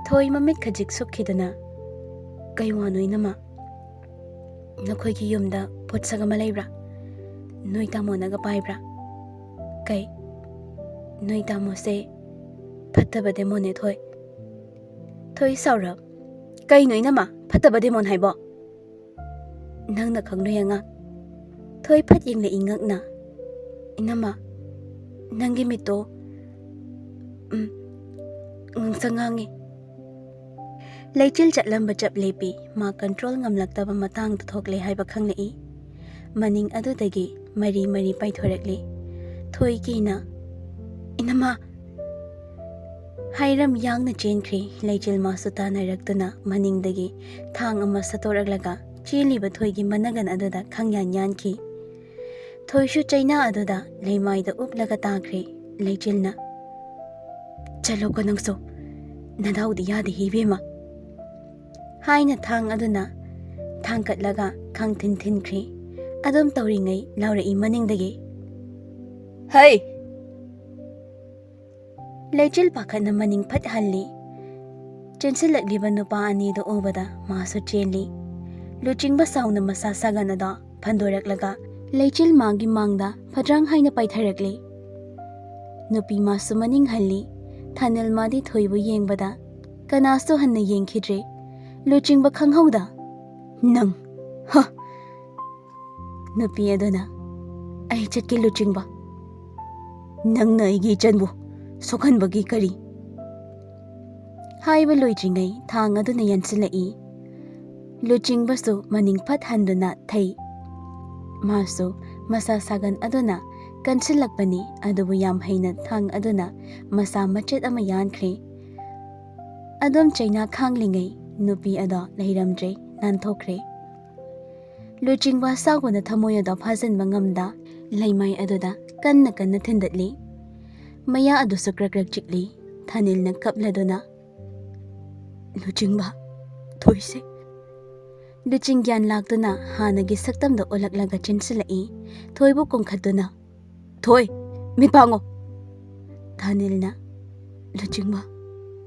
ꯊꯣꯏ ꯃꯃꯤꯠ ꯈꯖꯤꯛ ꯁꯨꯛꯈꯤꯗꯨꯅ, "ꯀꯩ ꯋꯥꯅꯣ ꯏꯅꯝꯃ? ꯅꯈꯣꯏꯒꯤ ꯌꯨꯝꯗ ꯄꯣꯠꯁꯛ ꯑꯃ ꯂꯩꯕ꯭ꯔꯥ? ꯅꯣꯏ ꯇꯥꯃꯣꯅꯒ ꯄꯥꯏꯕ꯭ꯔꯥ? ꯀꯩ, ꯅꯣꯏ ꯇꯥꯃꯣꯁꯦ ꯐꯠꯇꯕ ꯗꯦꯃꯣꯟꯅꯦ ꯊꯣꯏ꯫" ꯊꯣꯏ ꯁꯥꯎꯔꯞ, "ꯀꯩꯅꯣ ꯏꯅꯝꯃ, ꯐꯠꯇꯕ ꯗꯦꯃꯣꯟ ꯍꯥꯏꯕꯣ?" "ꯅꯪꯅ ꯈꯪꯂꯣꯏ ꯑꯉꯥꯡ꯫" ꯊꯣꯏ ꯐꯠ ꯌꯦꯡꯂꯛꯏ ꯉꯛꯅ꯫ "ꯏꯅꯝꯃ, ꯅꯪꯒꯤ ꯃꯤꯠꯇꯣ, ꯎꯝ, ꯉꯥꯡꯁꯪ ꯉꯥꯡꯉꯤ꯫" ꯂꯩꯆꯤꯜ ꯆꯠꯂꯝꯕ ꯆꯞ ꯂꯦꯞꯄꯤ꯫ ꯃꯥ control ꯉꯝꯂꯛꯇꯕ ꯃꯇꯥꯡꯗ ꯊꯣꯛꯂꯦ ꯍꯥꯏꯕ ꯈꯪꯂꯛꯏ꯫ ꯃꯅꯤꯡ ꯑꯗꯨꯗꯒꯤ ꯃꯔꯤ ꯃꯔꯤ ꯄꯥꯏꯊꯣꯔꯛꯂꯤ꯫ ꯊꯣꯏ ꯀꯤꯅ, "ꯏꯅꯝꯃ!" ꯍꯥꯏꯔꯝ ꯌꯥꯡꯅ ꯆꯦꯟꯈ꯭ꯔꯦ꯫ ꯂꯩꯆꯤꯜ ꯃꯥꯁꯨ ꯇꯥꯟꯅꯔꯛꯇꯨꯅ ꯃꯅꯤꯡꯗꯒꯤ ꯊꯥꯡ ꯑꯃ ꯁꯠꯇꯣꯔꯛꯂꯒ ꯆꯦꯜꯂꯤꯕ ꯊꯣꯏꯒꯤ ꯃꯅꯒꯟ ꯑꯗꯨꯗ ꯈꯪꯌꯥꯟ ꯌꯥꯟꯈꯤ꯫ ꯊꯣꯏꯁꯨ ꯆꯩꯅꯥ ꯑꯗꯨꯗ ꯂꯩꯃꯥꯏꯗ ꯎꯞꯂꯒ ꯇꯥꯈ꯭ꯔꯦ꯫ ꯂꯩꯆꯤꯜꯅ, "ꯆꯠꯂꯣꯀꯣ ꯅꯪꯁꯨ, ꯅꯗꯥꯎꯗꯤ ꯌꯥꯗꯦꯍꯦ ꯏꯕꯦꯝꯃ," ꯍꯥꯏꯅ ꯊꯥꯡ ꯑꯗꯨꯅ ꯊꯥꯡꯒꯠꯂꯒ ꯈꯪ ꯊꯤꯟ ꯊꯤꯟꯈ꯭ꯔꯦ꯫ ꯑꯗꯨꯝ ꯇꯧꯔꯤꯉꯩ ꯂꯥꯎꯔꯛꯏ ꯃꯅꯤꯡꯗꯒꯤ, "ꯍꯩ!" ꯂꯩꯆꯤꯜ ꯄꯥꯈꯠꯅ ꯃꯅꯤꯡ ꯐꯠ ꯍꯜꯂꯤ꯫ ꯆꯦꯟꯁꯤꯜꯂꯛꯂꯤꯕ ꯅꯨꯄꯥ ꯑꯅꯤꯗꯨ ꯎꯕꯗ ꯃꯥꯁꯨ ꯆꯦꯜꯂꯤ꯫ ꯂꯨꯆꯤꯡꯕ ꯁꯥꯎꯅ ꯃꯁꯥ ꯁꯥꯒꯟ ꯑꯗꯣ ꯐꯟꯗꯣꯔꯛꯂꯒ ꯂꯩꯆꯤꯜ ꯃꯥꯒꯤ ꯃꯥꯡꯗ ꯐꯗ꯭ꯔꯥꯡ ꯍꯥꯏꯅ ꯄꯥꯏꯊꯔꯛꯂꯤ꯫ ꯅꯨꯄꯤ ꯃꯥꯁꯨ ꯃꯅꯤꯡ ꯍꯜꯂꯤ꯫ ꯊꯥꯅꯤꯜ ꯃꯥꯗꯤ ꯊꯣꯏꯕꯨ ꯌꯦꯡꯕꯗ ꯀꯅꯥꯁꯨ ꯍꯟꯅ ꯌꯦꯡꯈꯤꯗ꯭ꯔꯦ꯫ ꯂꯨꯆꯤꯡꯕ ꯈꯪꯍꯧꯗ, "ꯅꯪ, ꯍ!" ꯅꯨꯄꯤ ꯑꯗꯨꯅ, "ꯑꯩ ꯆꯠꯀꯦ ꯂꯨꯆꯤꯡꯕ꯫ ꯅꯪꯅ ꯑꯩꯒꯤ ꯏꯆꯟꯕꯨ ꯁꯣꯛꯍꯟꯕꯒꯤ ꯀꯔꯤ?" ꯍꯥꯏꯕ ꯂꯣꯏꯗ꯭ꯔꯤꯉꯩ ꯊꯥꯡ ꯑꯗꯨꯅ ꯌꯥꯟꯁꯤꯜꯂꯛꯏ꯫ ꯂꯨꯆꯤꯡꯕꯁꯨ ꯃꯅꯤꯡ ꯐꯠ ꯍꯟꯗꯨꯅ ꯊꯩ꯫ ꯃꯥꯁꯨ ꯃꯁꯥ ꯁꯥꯒꯟ ꯑꯗꯨꯅ ꯀꯟꯁꯤꯜꯂꯛꯄꯅꯤ, ꯑꯗꯨꯕꯨ ꯌꯥꯝ ꯍꯩꯅ ꯊꯥꯡ ꯑꯗꯨꯅ ꯃꯁꯥ ꯃꯆꯦꯠ ꯑꯃ ꯌꯥꯟꯈ꯭ꯔꯦ꯫ ꯑꯗꯨꯝ ꯆꯩꯅꯥ ꯈꯥꯡꯂꯤꯉꯩ ꯅꯨꯄꯤ ꯑꯗꯣ ꯂꯩꯔꯝꯗ꯭ꯔꯦ, ꯅꯥꯟꯊꯣꯛꯈ꯭ꯔꯦ꯫ ꯂꯨꯆꯤꯡꯕ ꯁꯥꯎꯕꯅ ꯊꯃꯣꯏ ꯑꯗꯣ ꯐꯥꯖꯤꯟꯕ ꯉꯝꯗ ꯂꯩꯃꯥꯏ ꯑꯗꯨꯗ ꯀꯟꯅ ꯀꯟꯅ ꯊꯤꯟꯗꯠꯂꯤ꯫ ꯃꯌꯥ ꯑꯗꯨꯁꯨ ꯀ꯭ꯔꯛ ꯀ꯭ꯔꯛ ꯆꯤꯛꯂꯤ꯫ ꯊꯥꯅꯤꯜꯅ ꯀꯞꯂꯗꯨꯅ, "ꯂꯨꯆꯤꯡꯕ, ꯊꯣꯏꯁꯦ!" ꯂꯨꯆꯤꯡ ꯒ꯭ꯌꯥꯟ ꯂꯥꯛꯇꯨꯅ ꯍꯥꯟꯅꯒꯤ ꯁꯛꯇꯝꯗ ꯑꯣꯜꯂꯛꯂꯒ ꯆꯦꯟꯁꯤꯜꯂꯛꯏ꯫ ꯊꯣꯏꯕꯨ ꯀꯣꯟꯈꯠꯇꯨꯅ, "ꯊꯣꯏ, ꯃꯤꯠ ꯄꯥꯡꯉꯣ!" ꯊꯥꯅꯤꯜꯅ, "ꯂꯨꯆꯤꯡꯕ,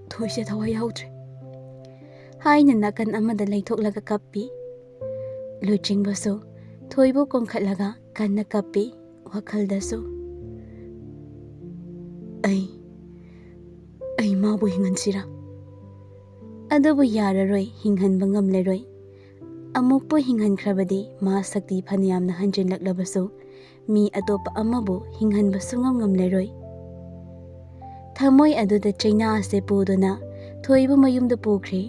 ꯊꯣꯏꯁꯦ ꯊꯋꯥꯏ ꯌꯥꯎꯗ꯭ꯔꯦ" ꯍꯥꯏꯅ ꯅꯥꯀꯟ ꯑꯃꯗ ꯂꯩꯊꯣꯛꯂꯒ ꯀꯞꯄꯤ꯫ ꯂꯨꯆꯤꯡꯕꯁꯨ ꯊꯣꯏꯕꯨ ꯀꯣꯟꯈꯠꯂꯒ ꯀꯟꯅ ꯀꯞꯄꯤ꯫ ꯋꯥꯈꯜꯗꯁꯨ, "ꯑꯩ, ꯑꯩ ꯃꯥꯕꯨ ꯍꯤꯡꯍꯟꯁꯤꯔꯥ? ꯑꯗꯨꯕꯨ ꯌꯥꯔꯔꯣꯏ, ꯍꯤꯡꯍꯟꯕ ꯉꯝꯂꯔꯣꯏ꯫ ꯑꯃꯨꯛꯄꯨ ꯍꯤꯡꯍꯟꯈ꯭ꯔꯕꯗꯤ ꯃꯥ ꯁꯛꯇꯤ ꯐꯅꯌꯥꯝꯅ ꯍꯟꯖꯤꯜꯂꯛꯂꯕꯁꯨ ꯃꯤ ꯑꯇꯣꯞꯄ ꯑꯃꯕꯨ ꯍꯤꯡꯍꯟꯕ ꯁꯨꯡꯉꯝ ꯉꯝꯂꯔꯣꯏ"꯫ ꯊꯃꯣꯏ ꯑꯗꯨꯗ ꯆꯩꯅꯥ ꯑꯁꯤ ꯄꯨꯗꯨꯅ ꯊꯣꯏꯕꯨ ꯃꯌꯨꯝꯗ ꯄꯨꯈ꯭ꯔꯦ꯫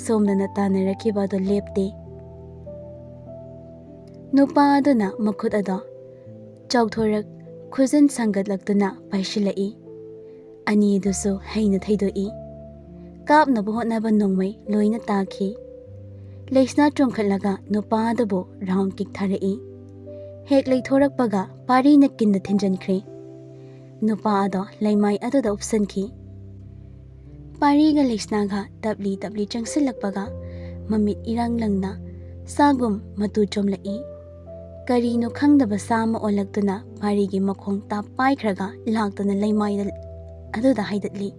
ꯁꯣꯝꯗꯅ ꯇꯥꯟꯅꯔꯛꯈꯤꯕ ꯑꯗꯨ ꯂꯦꯞꯇꯦ꯫ ꯅꯨꯄꯥ ꯑꯗꯨꯅ ꯃꯈꯨꯠ ꯑꯗꯣ ꯆꯥꯎꯊꯣꯔꯛ, ꯈꯨꯖꯤꯟ ꯁꯥꯡꯒꯠꯂꯛꯇꯨꯅ ꯄꯥꯏꯁꯤꯜꯂꯛꯏ꯫ ꯑꯅꯤꯗꯨꯁꯨ ꯍꯩꯅ ꯊꯩꯗꯣꯛꯏ꯫ ꯀꯥꯞꯅꯕ ꯍꯣꯠꯅꯕ ꯅꯣꯡꯃꯩ ꯂꯣꯏꯅ ꯇꯥꯈꯤ꯫ ꯂꯩꯁꯅꯥ ꯆꯣꯡꯈꯠꯂꯒ ꯅꯨꯄꯥ ꯑꯗꯨꯕꯨ ꯔꯥꯎꯟ ꯀꯤꯛ ꯊꯥꯔꯛꯏ꯫ ꯍꯦꯛ ꯂꯩꯊꯣꯔꯛꯄꯒ ꯄꯥꯔꯤꯅ ꯀꯤꯟꯗ ꯊꯤꯟꯖꯤꯟꯈ꯭ꯔꯦ꯫ ꯅꯨꯄꯥ ꯑꯗꯣ ꯂꯩꯃꯥꯏ ꯑꯗꯨꯗ ꯎꯞꯁꯟꯈꯤ꯫ ꯄꯥꯔꯤꯒ ꯂꯩꯁꯅꯥꯒ ꯇꯞꯂꯤ ꯇꯞꯂꯤ ꯆꯪꯁꯤꯜꯂꯛꯄꯒ ꯃꯃꯤꯠ ꯏꯔꯪ ꯂꯪꯅ ꯁꯥꯒꯨꯝ ꯃꯇꯨ ꯆꯣꯝꯂꯛꯏ꯫ ꯀꯔꯤꯅꯣ ꯈꯪꯗꯕ ꯁꯥ ꯑꯃ ꯑꯣꯜꯂꯛꯇꯨꯅ ꯄꯥꯔꯤꯒꯤ ꯃꯈꯣꯡ ꯇꯥꯞ ꯄꯥꯏꯈ꯭ꯔꯒ ꯂꯥꯛꯇꯨꯅ ꯂꯩꯃꯥꯏꯗ ꯑꯗꯨꯗ ꯍꯥꯏꯗꯠꯂꯤ꯫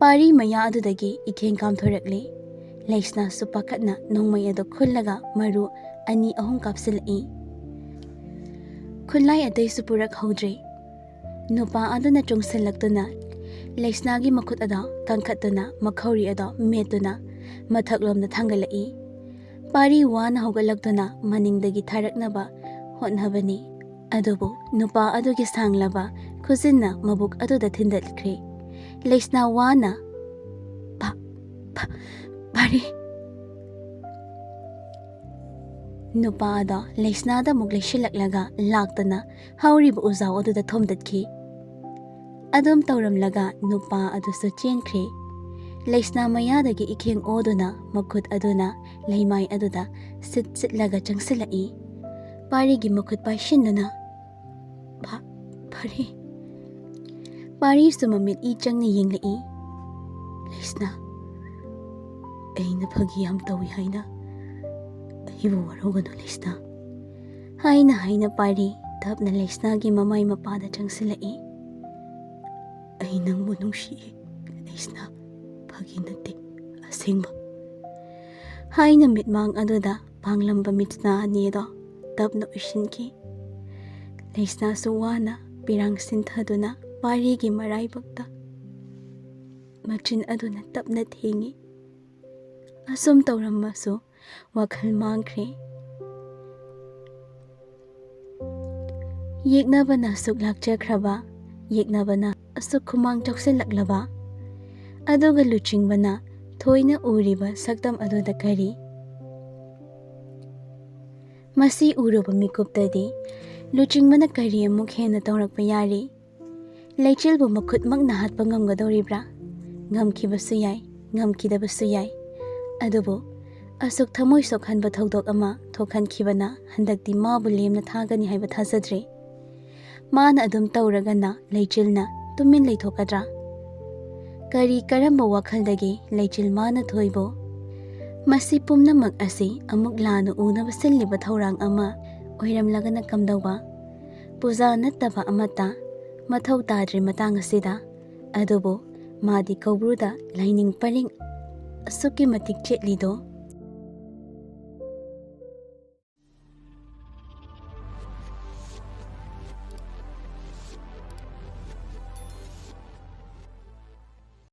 ꯄꯥꯔꯤ ꯃꯌꯥ ꯑꯗꯨꯗꯒꯤ ꯏꯈꯦꯡ ꯀꯥꯝꯊꯣꯔꯛꯂꯤ꯫ ꯂꯩꯁꯅꯥꯁꯨ ꯄꯥꯈꯠꯅ ꯅꯣꯡꯃꯩ ꯑꯗꯨ ꯈꯨꯜꯂꯒ ꯃꯔꯨ ꯑꯅꯤ ꯑꯍꯨꯝ ꯀꯥꯞꯁꯤꯜꯂꯛꯏ꯫ ꯈꯨꯠꯂꯥꯏ ꯑꯇꯩꯁꯨ ꯄꯨꯔꯛꯍꯧꯗ꯭ꯔꯦ꯫ ꯅꯨꯄꯥ ꯑꯗꯨꯅ ꯆꯣꯡꯁꯤꯜꯂꯛꯇꯨꯅ ꯂꯩꯁꯅꯥꯒꯤ ꯃꯈꯨꯠ ꯑꯗꯣ ꯀꯟꯈꯠꯇꯨꯅ ꯃꯈꯧꯔꯤ ꯑꯗꯣ ꯃꯦꯠꯇꯨꯅ ꯃꯊꯛꯂꯣꯝꯗ ꯊꯥꯡꯒꯠꯂꯛꯏ꯫ ꯄꯥꯔꯤ ꯋꯥꯅ ꯍꯧꯒꯠꯂꯛꯇꯨꯅ ꯃꯅꯤꯡꯗꯒꯤ ꯊꯥꯔꯛꯅꯕ ꯍꯣꯠꯅꯕꯅꯤ꯫ ꯑꯗꯨꯕꯨ ꯅꯨꯄꯥ ꯑꯗꯨꯒꯤ ꯁꯥꯡꯂꯕ ꯈꯨꯖꯤꯟꯅ ꯃꯕꯨꯛ ꯑꯗꯨꯗ ꯊꯤꯟꯗꯠꯈ꯭ꯔꯦ꯫ ꯂꯩꯁꯅꯥ ꯋꯥꯅ, "ꯄꯥ-, ꯄꯥ-, ꯄꯥꯔꯤ!" ꯅꯨꯄꯥ ꯑꯗꯣ ꯂꯩꯁꯅꯥꯗ ꯑꯃꯨꯛ ꯂꯩꯁꯤꯜꯂꯛꯂꯒ ꯂꯥꯛꯇꯅ ꯍꯧꯔꯤꯕ ꯎꯖꯥꯎ ꯑꯗꯨꯗ ꯊꯣꯝꯗꯠꯈꯤ꯫ ꯑꯗꯨꯝ ꯇꯧꯔꯝꯂꯒ ꯅꯨꯄꯥ ꯑꯗꯨꯁꯨ ꯆꯦꯟꯈ꯭ꯔꯦ꯫ ꯂꯩꯁꯅꯥ ꯃꯌꯥꯗꯒꯤ ꯏꯈꯦꯡ ꯑꯣꯗꯨꯅ ꯃꯈꯨꯠ ꯑꯗꯨꯅ ꯂꯩꯃꯥꯏ ꯑꯗꯨꯗ ꯁꯤꯠ ꯁꯤꯠꯂꯒ ꯆꯪꯁꯤꯜꯂꯛꯏ꯫ ꯄꯥꯔꯤꯒꯤ ꯃꯈꯨꯠ ꯄꯥꯏꯁꯤꯟꯗꯨꯅ, "ꯐ-, ꯐꯔꯦ?" ꯄꯥꯔꯤꯁꯨ ꯃꯃꯤꯠ ꯏ ꯆꯪꯅ ꯌꯦꯡꯂꯛꯏ꯫ "ꯂꯩꯁꯅꯥ, ꯑꯩꯅ ꯐꯥꯒꯤ ꯌꯥꯝ ꯇꯧꯏ ꯍꯥꯏꯅ ꯑꯩꯕꯨ ꯋꯥꯔꯧꯒꯅꯨ ꯂꯩꯁꯅꯥ," ꯍꯥꯏꯅ ꯍꯥꯏꯅ ꯄꯥꯔꯤ ꯇꯞꯅ ꯂꯩꯁꯅꯥꯒꯤ ꯃꯃꯥꯏ ꯃꯄꯥꯗ ꯆꯪꯁꯤꯜꯂꯛꯏ꯫ "ꯑꯩ ꯅꯪꯕꯨ ꯅꯨꯡꯁꯤꯌꯦ ꯂꯩꯁꯅꯥ, ꯐꯥꯒꯤ ꯅꯠꯇꯦ, ꯑꯁꯦꯡꯕ," ꯍꯥꯏꯅ ꯃꯤꯠꯃꯥꯡ ꯑꯗꯨꯗ ꯄꯥꯡꯂꯝꯕ ꯃꯤꯠꯁꯅꯥ ꯑꯅꯤꯗꯣ ꯇꯞꯅ ꯎꯏꯁꯤꯟꯈꯤ꯫ ꯂꯩꯁꯅꯥꯁꯨ ꯋꯥꯅ ꯄꯤꯔꯥꯡ ꯁꯤꯟꯊꯗꯨꯅ ꯄꯥꯔꯤꯒꯤ ꯃꯔꯥꯏꯕꯛꯇ ꯃꯆꯤꯟ ꯑꯗꯨꯅ ꯇꯞꯅ ꯊꯦꯡꯉꯤ꯫ ꯑꯁꯨꯝ ꯇꯧꯔꯝꯃꯁꯨ ꯋꯥꯈꯜ ꯃꯥꯡꯈ꯭ꯔꯦ꯫ ꯌꯦꯛꯅꯕꯅ ꯑꯁꯨꯛ ꯂꯥꯛꯆꯈ꯭ꯔꯕ, ꯌꯦꯛꯅꯕꯅ ꯑꯁꯨꯛ ꯈꯨꯃꯥꯡ ꯆꯥꯎꯁꯤꯜꯂꯛꯂꯕ, ꯑꯗꯨꯒ ꯂꯨꯆꯤꯡꯕꯅ ꯊꯣꯏꯅ ꯎꯔꯤꯕ ꯁꯛꯇꯝ ꯑꯗꯨꯗ ꯀꯔꯤ? ꯃꯁꯤ ꯎꯔꯨꯕ ꯃꯤꯀꯨꯞꯇꯗꯤ ꯂꯨꯆꯤꯡꯕꯅ ꯀꯔꯤ ꯑꯃꯨꯛ ꯍꯦꯟꯅ ꯇꯧꯔꯛꯄ ꯌꯥꯔꯤ? ꯂꯩꯆꯤꯜꯕꯨ ꯃꯈꯨꯠꯃꯛꯅ ꯍꯥꯠꯄ ꯉꯝꯒꯗꯧꯔꯤꯕ꯭ꯔꯥ? ꯉꯝꯈꯤꯕꯁꯨ ꯌꯥꯏ, ꯉꯝꯈꯤꯗꯕꯁꯨ ꯌꯥꯏ꯫ ꯑꯗꯨꯕꯨ ꯑꯁꯨꯛ ꯊꯃꯣꯏ ꯁꯣꯛꯍꯟꯕ ꯊꯧꯗꯣꯛ ꯑꯃ ꯊꯣꯛꯍꯟꯈꯤꯕꯅ ꯍꯟꯗꯛꯇꯤ ꯃꯥꯕꯨ ꯂꯦꯝꯅ ꯊꯥꯒꯅꯤ ꯍꯥꯏꯕ ꯊꯥꯖꯗ꯭ꯔꯦ꯫ ꯃꯥꯅ ꯑꯗꯨꯝ ꯇꯧꯔꯒꯅ ꯂꯩꯆꯤꯜꯅ ꯇꯨꯃꯤꯟ ꯂꯩꯊꯣꯛꯀꯗ꯭ꯔꯥ? ꯀꯔꯤ ꯀꯔꯝꯕ ꯋꯥꯈꯜꯗꯒꯤ ꯂꯩꯆꯤꯜ ꯃꯥꯅ ꯊꯣꯏꯕꯣ? ꯃꯁꯤ ꯄꯨꯝꯅꯃꯛ ꯑꯁꯤ ꯑꯃꯨꯛ ꯂꯥꯟꯅ ꯎꯅꯕ ꯁꯤꯜꯂꯤꯕ ꯊꯧꯔꯥꯡ ꯑꯃ ꯑꯣꯏꯔꯝꯂꯒꯅ ꯀꯝꯗꯧꯕ? ꯄꯨꯖꯥ ꯅꯠꯇꯕ ꯑꯃꯠꯇ ꯃꯊꯧ ꯇꯥꯗ꯭ꯔꯤ ꯃꯇꯥꯡ ꯑꯁꯤꯗ꯫ ꯑꯗꯨꯕꯨ ꯃꯥꯗꯤ ꯀꯧꯕ꯭ꯔꯨꯗ ꯂꯥꯏꯅꯤꯡ ꯄꯔꯤꯡ ꯑꯁꯨꯛꯀꯤ ꯃꯇꯤꯛ ꯆꯦꯠꯂꯤꯗꯣ